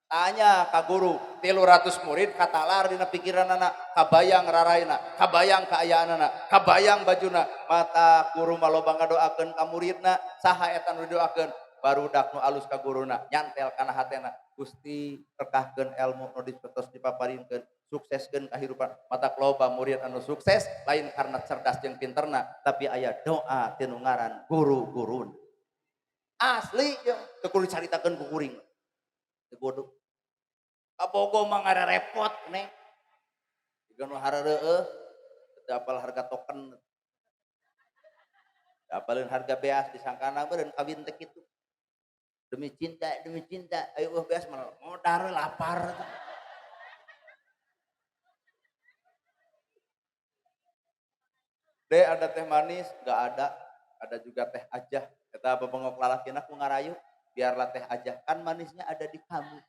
Speaker 1: Tanya ka guru, 300 murid katalar dina pikiranana, kabayang raraina, kabayang kaayaanana, kabayang bajuna. Mata guru mah loba ngadoakeun ka muridna, saha eta nu didoakeun? Barudak nu alus ka guruna, nyantel kana hatena. Gusti rekahkeun elmu nu dipetos dipaparinkeun, sukseskeun kahirupan. Matak loba murid anu sukses lain karena cerdas jeung pinterna, tapi aya doa tinu ngaran guru-guruna. Asli ieu teu kudu dicaritakeun ku kuring. Teu bodoh. Kabogo mah ngarerepot neng. Jiga nu harareueuh teu apal harga token. Teu apaleun harga beas disangkana beureun kawin teh kitu. Demi cinta, ayo eueuh beas mah modar lapar. Dek ada teh manis? Enggak ada. Ada juga teh aja. Eta bebengok lalakina ku ngarayu, biarlah teh aja, kan manisnya ada di kamu.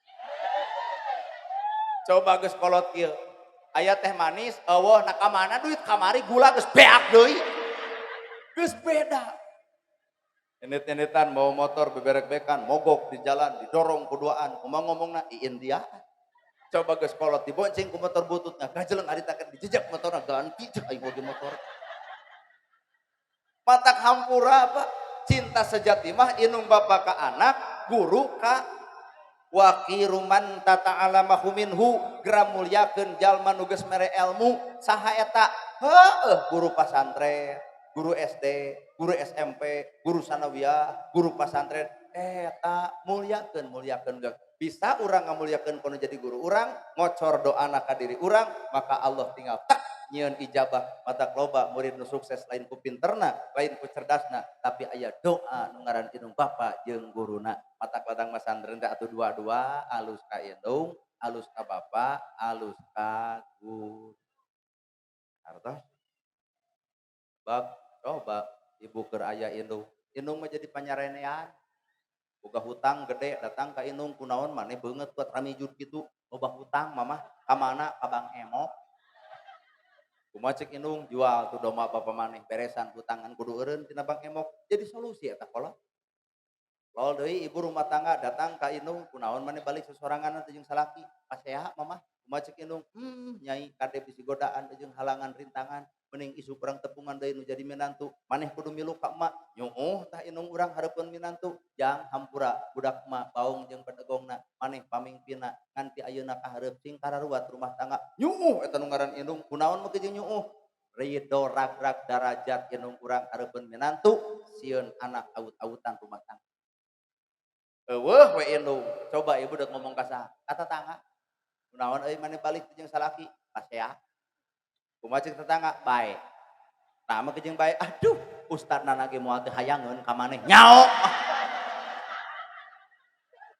Speaker 1: Coba geus kolot kieu. Aya teh manis, eueuh na ka mana duit kamari gula geus beak deui. Geus beda. Enit-enitan bawa motor beberek-bekan, mogok di jalan, didorong kuduaan, kumaha ngomongna iin dia. Coba geus kolot dibonceng ku motor bututna, gajeleng haritakeun dijejak motorna ganti cek aing moge motor. Matak hampura Pak, cinta sejati mah inung bapa ka anak, guru ka wakiruman tata'alamahu minhu, geura mulyakeun jalma nu geus mere elmu, saha eta? Heueuh guru pasantren. Guru SD, guru SMP, guru sanawiyah, guru pasantren eta muliakeun, muliakeun. Bisa urang ngamuliakeun kono jadi guru urang, ngocor doana ka diri urang, maka Allah tinggal tak nyieun ijabah. Matak loba murid nu sukses lain ku pinterna, lain ku cerdasna, tapi aya doa nu ngaran indung bapa jeung guruna. Matak ladang masantren teh atuh dua-dua, alus ka indung, alus ka bapa, alus ka guru. Artos bab coba ibu keur aya indung, indung mah jadi panyarenean. Boga hutang gede datang ka indung, kunaon maneh beungeut kuat ramijud kitu, loba hutang mamah, ka mana? Ka Bank Emok. Kumaha cek indung? Jual tuh domba bapa maneh, beresan hutangan, kudu eureun tina Bank Emok. Jadi solusi eta kolot. Lol deui ibu rumah tangga datang ka indung, kunaon maneh balik sesorangan teh jeung salaki? Pasea mamah. Kumaha cek indung? Nyai, kade bisi godaan jeung halangan rintangan, mending isuk urang tepungan deui nu jadi minantu, maneh kudu milu ka emak. Nyuuh tah indung urang hareupeun minantu, jang hampura budak emak baong jeung pedegongna, maneh pamingpinna nganti ayeuna ka hareup sing kararuat rumah tangga. Nyuuh eta nu ngaran indung. Kunaon make jeung nyuuh? Ridho ragrag darajat indung urang hareupeun minantu, sieun anak awut-awutan rumah tangga. Eueuh we indung. Coba ibu dek ngomong ka saha? Ka tetangga. Kunaon euy maneh balik jeung salaki? Pasea. Kumaha cek tetangga? Bae. Nah, mah jeung bae. Aduh, ustadna ge moal teu hayangeun ka maneh. Nyao.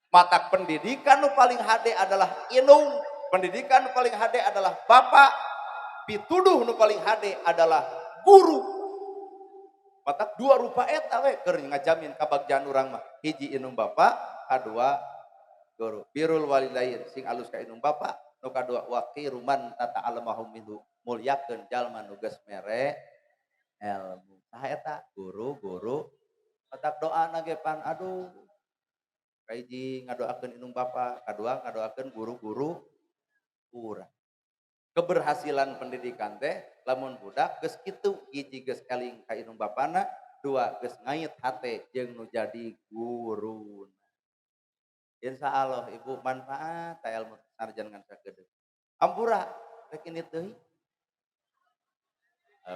Speaker 1: Matak pendidikan nu paling hade adalah indung, pendidikan nu paling hade adalah bapak, pituduh nu paling hade adalah guru. Matak dua rupa eta we keur ngajamin kabagjaan urang mah. Hiji indung bapak, kadua guru. Birrul walidain sing alus ka indung bapak, nu kadua waqiru man tata'allamahu minhu, mulyakeun jalma nu geus mere ilmu. Saha eta? Guru-guru. Matak doana ge pan aduh. Kahiji ngadoakeun indung bapa, kadua ngadoakeun guru-guru urang. Keberhasilan pendidikan teh lamun budak geus kitu, hiji geus eling ka indung bapana, dua geus ngait hate jeung nu jadi guruna. Insya Allah ibu manfaat ta ilmu sanajan ngan sakedeung. Ampura rek indit deui.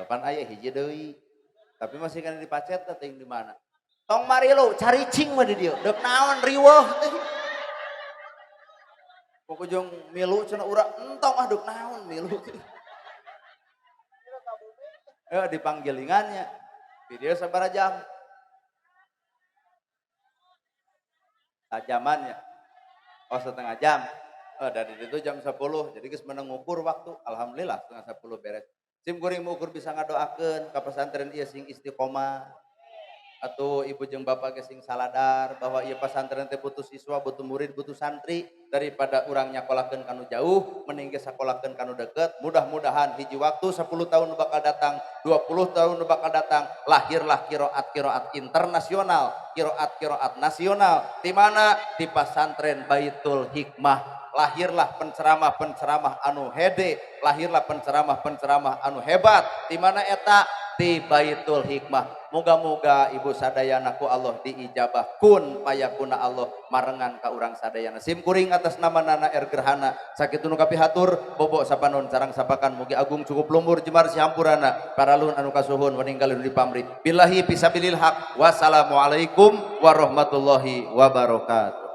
Speaker 1: Pan aya hiji deui. Tapi masih kana dipacet teh teuing di mana. Tong marilu caricing mah di dieu. Deuk naon riweuh teh. Pokok jeung milu cenah urang entong ah deuk naon milu teh. Dipanggilingannya. Di dieu sabaraha jam? Sajamannya. Oh, setengah jam. Oh, dari itu jam 10. Jadi geus menang ngukur waktu. Alhamdulillah setengah 10 beres. Sim kuring ukur bisa ngadoakeun ka pesantren ieu sing istiqomah. Atau ibu jeung bapak ge sing saladar bahwa ieu pesantren teh butuh siswa, butuh murid, butuh santri, daripada urang nyakolakeun kanu jauh mending ge sakolakeun kanu deket. Mudah-mudahan hiji waktu 10 tahun nu bakal datang, 20 tahun nu bakal datang, lahirlah qiraat-qiraat internasional, qiraat-qiraat nasional. Di mana? Di pesantren Baitul Hikmah. Lahirlah penceramah-penceramah anu hede, lahirlah penceramah-penceramah anu hebat. Di mana eta? Di Baitul Hikmah. Moga-moga ibu sadayana ku Allah diijabah, kun payakuna Allah marengan ka urang sadayana. Sim kuring atas nama Nana R Gerhana sakitu nu kapihatur, bobo sapanon sarang sapakan, mugi agung cukup lumur jemar sihampurana paralun anu kasuhun waninggalun di pamrih. Billahi fisabilil haq. Wassalamualaikum warahmatullahi wabarakatuh.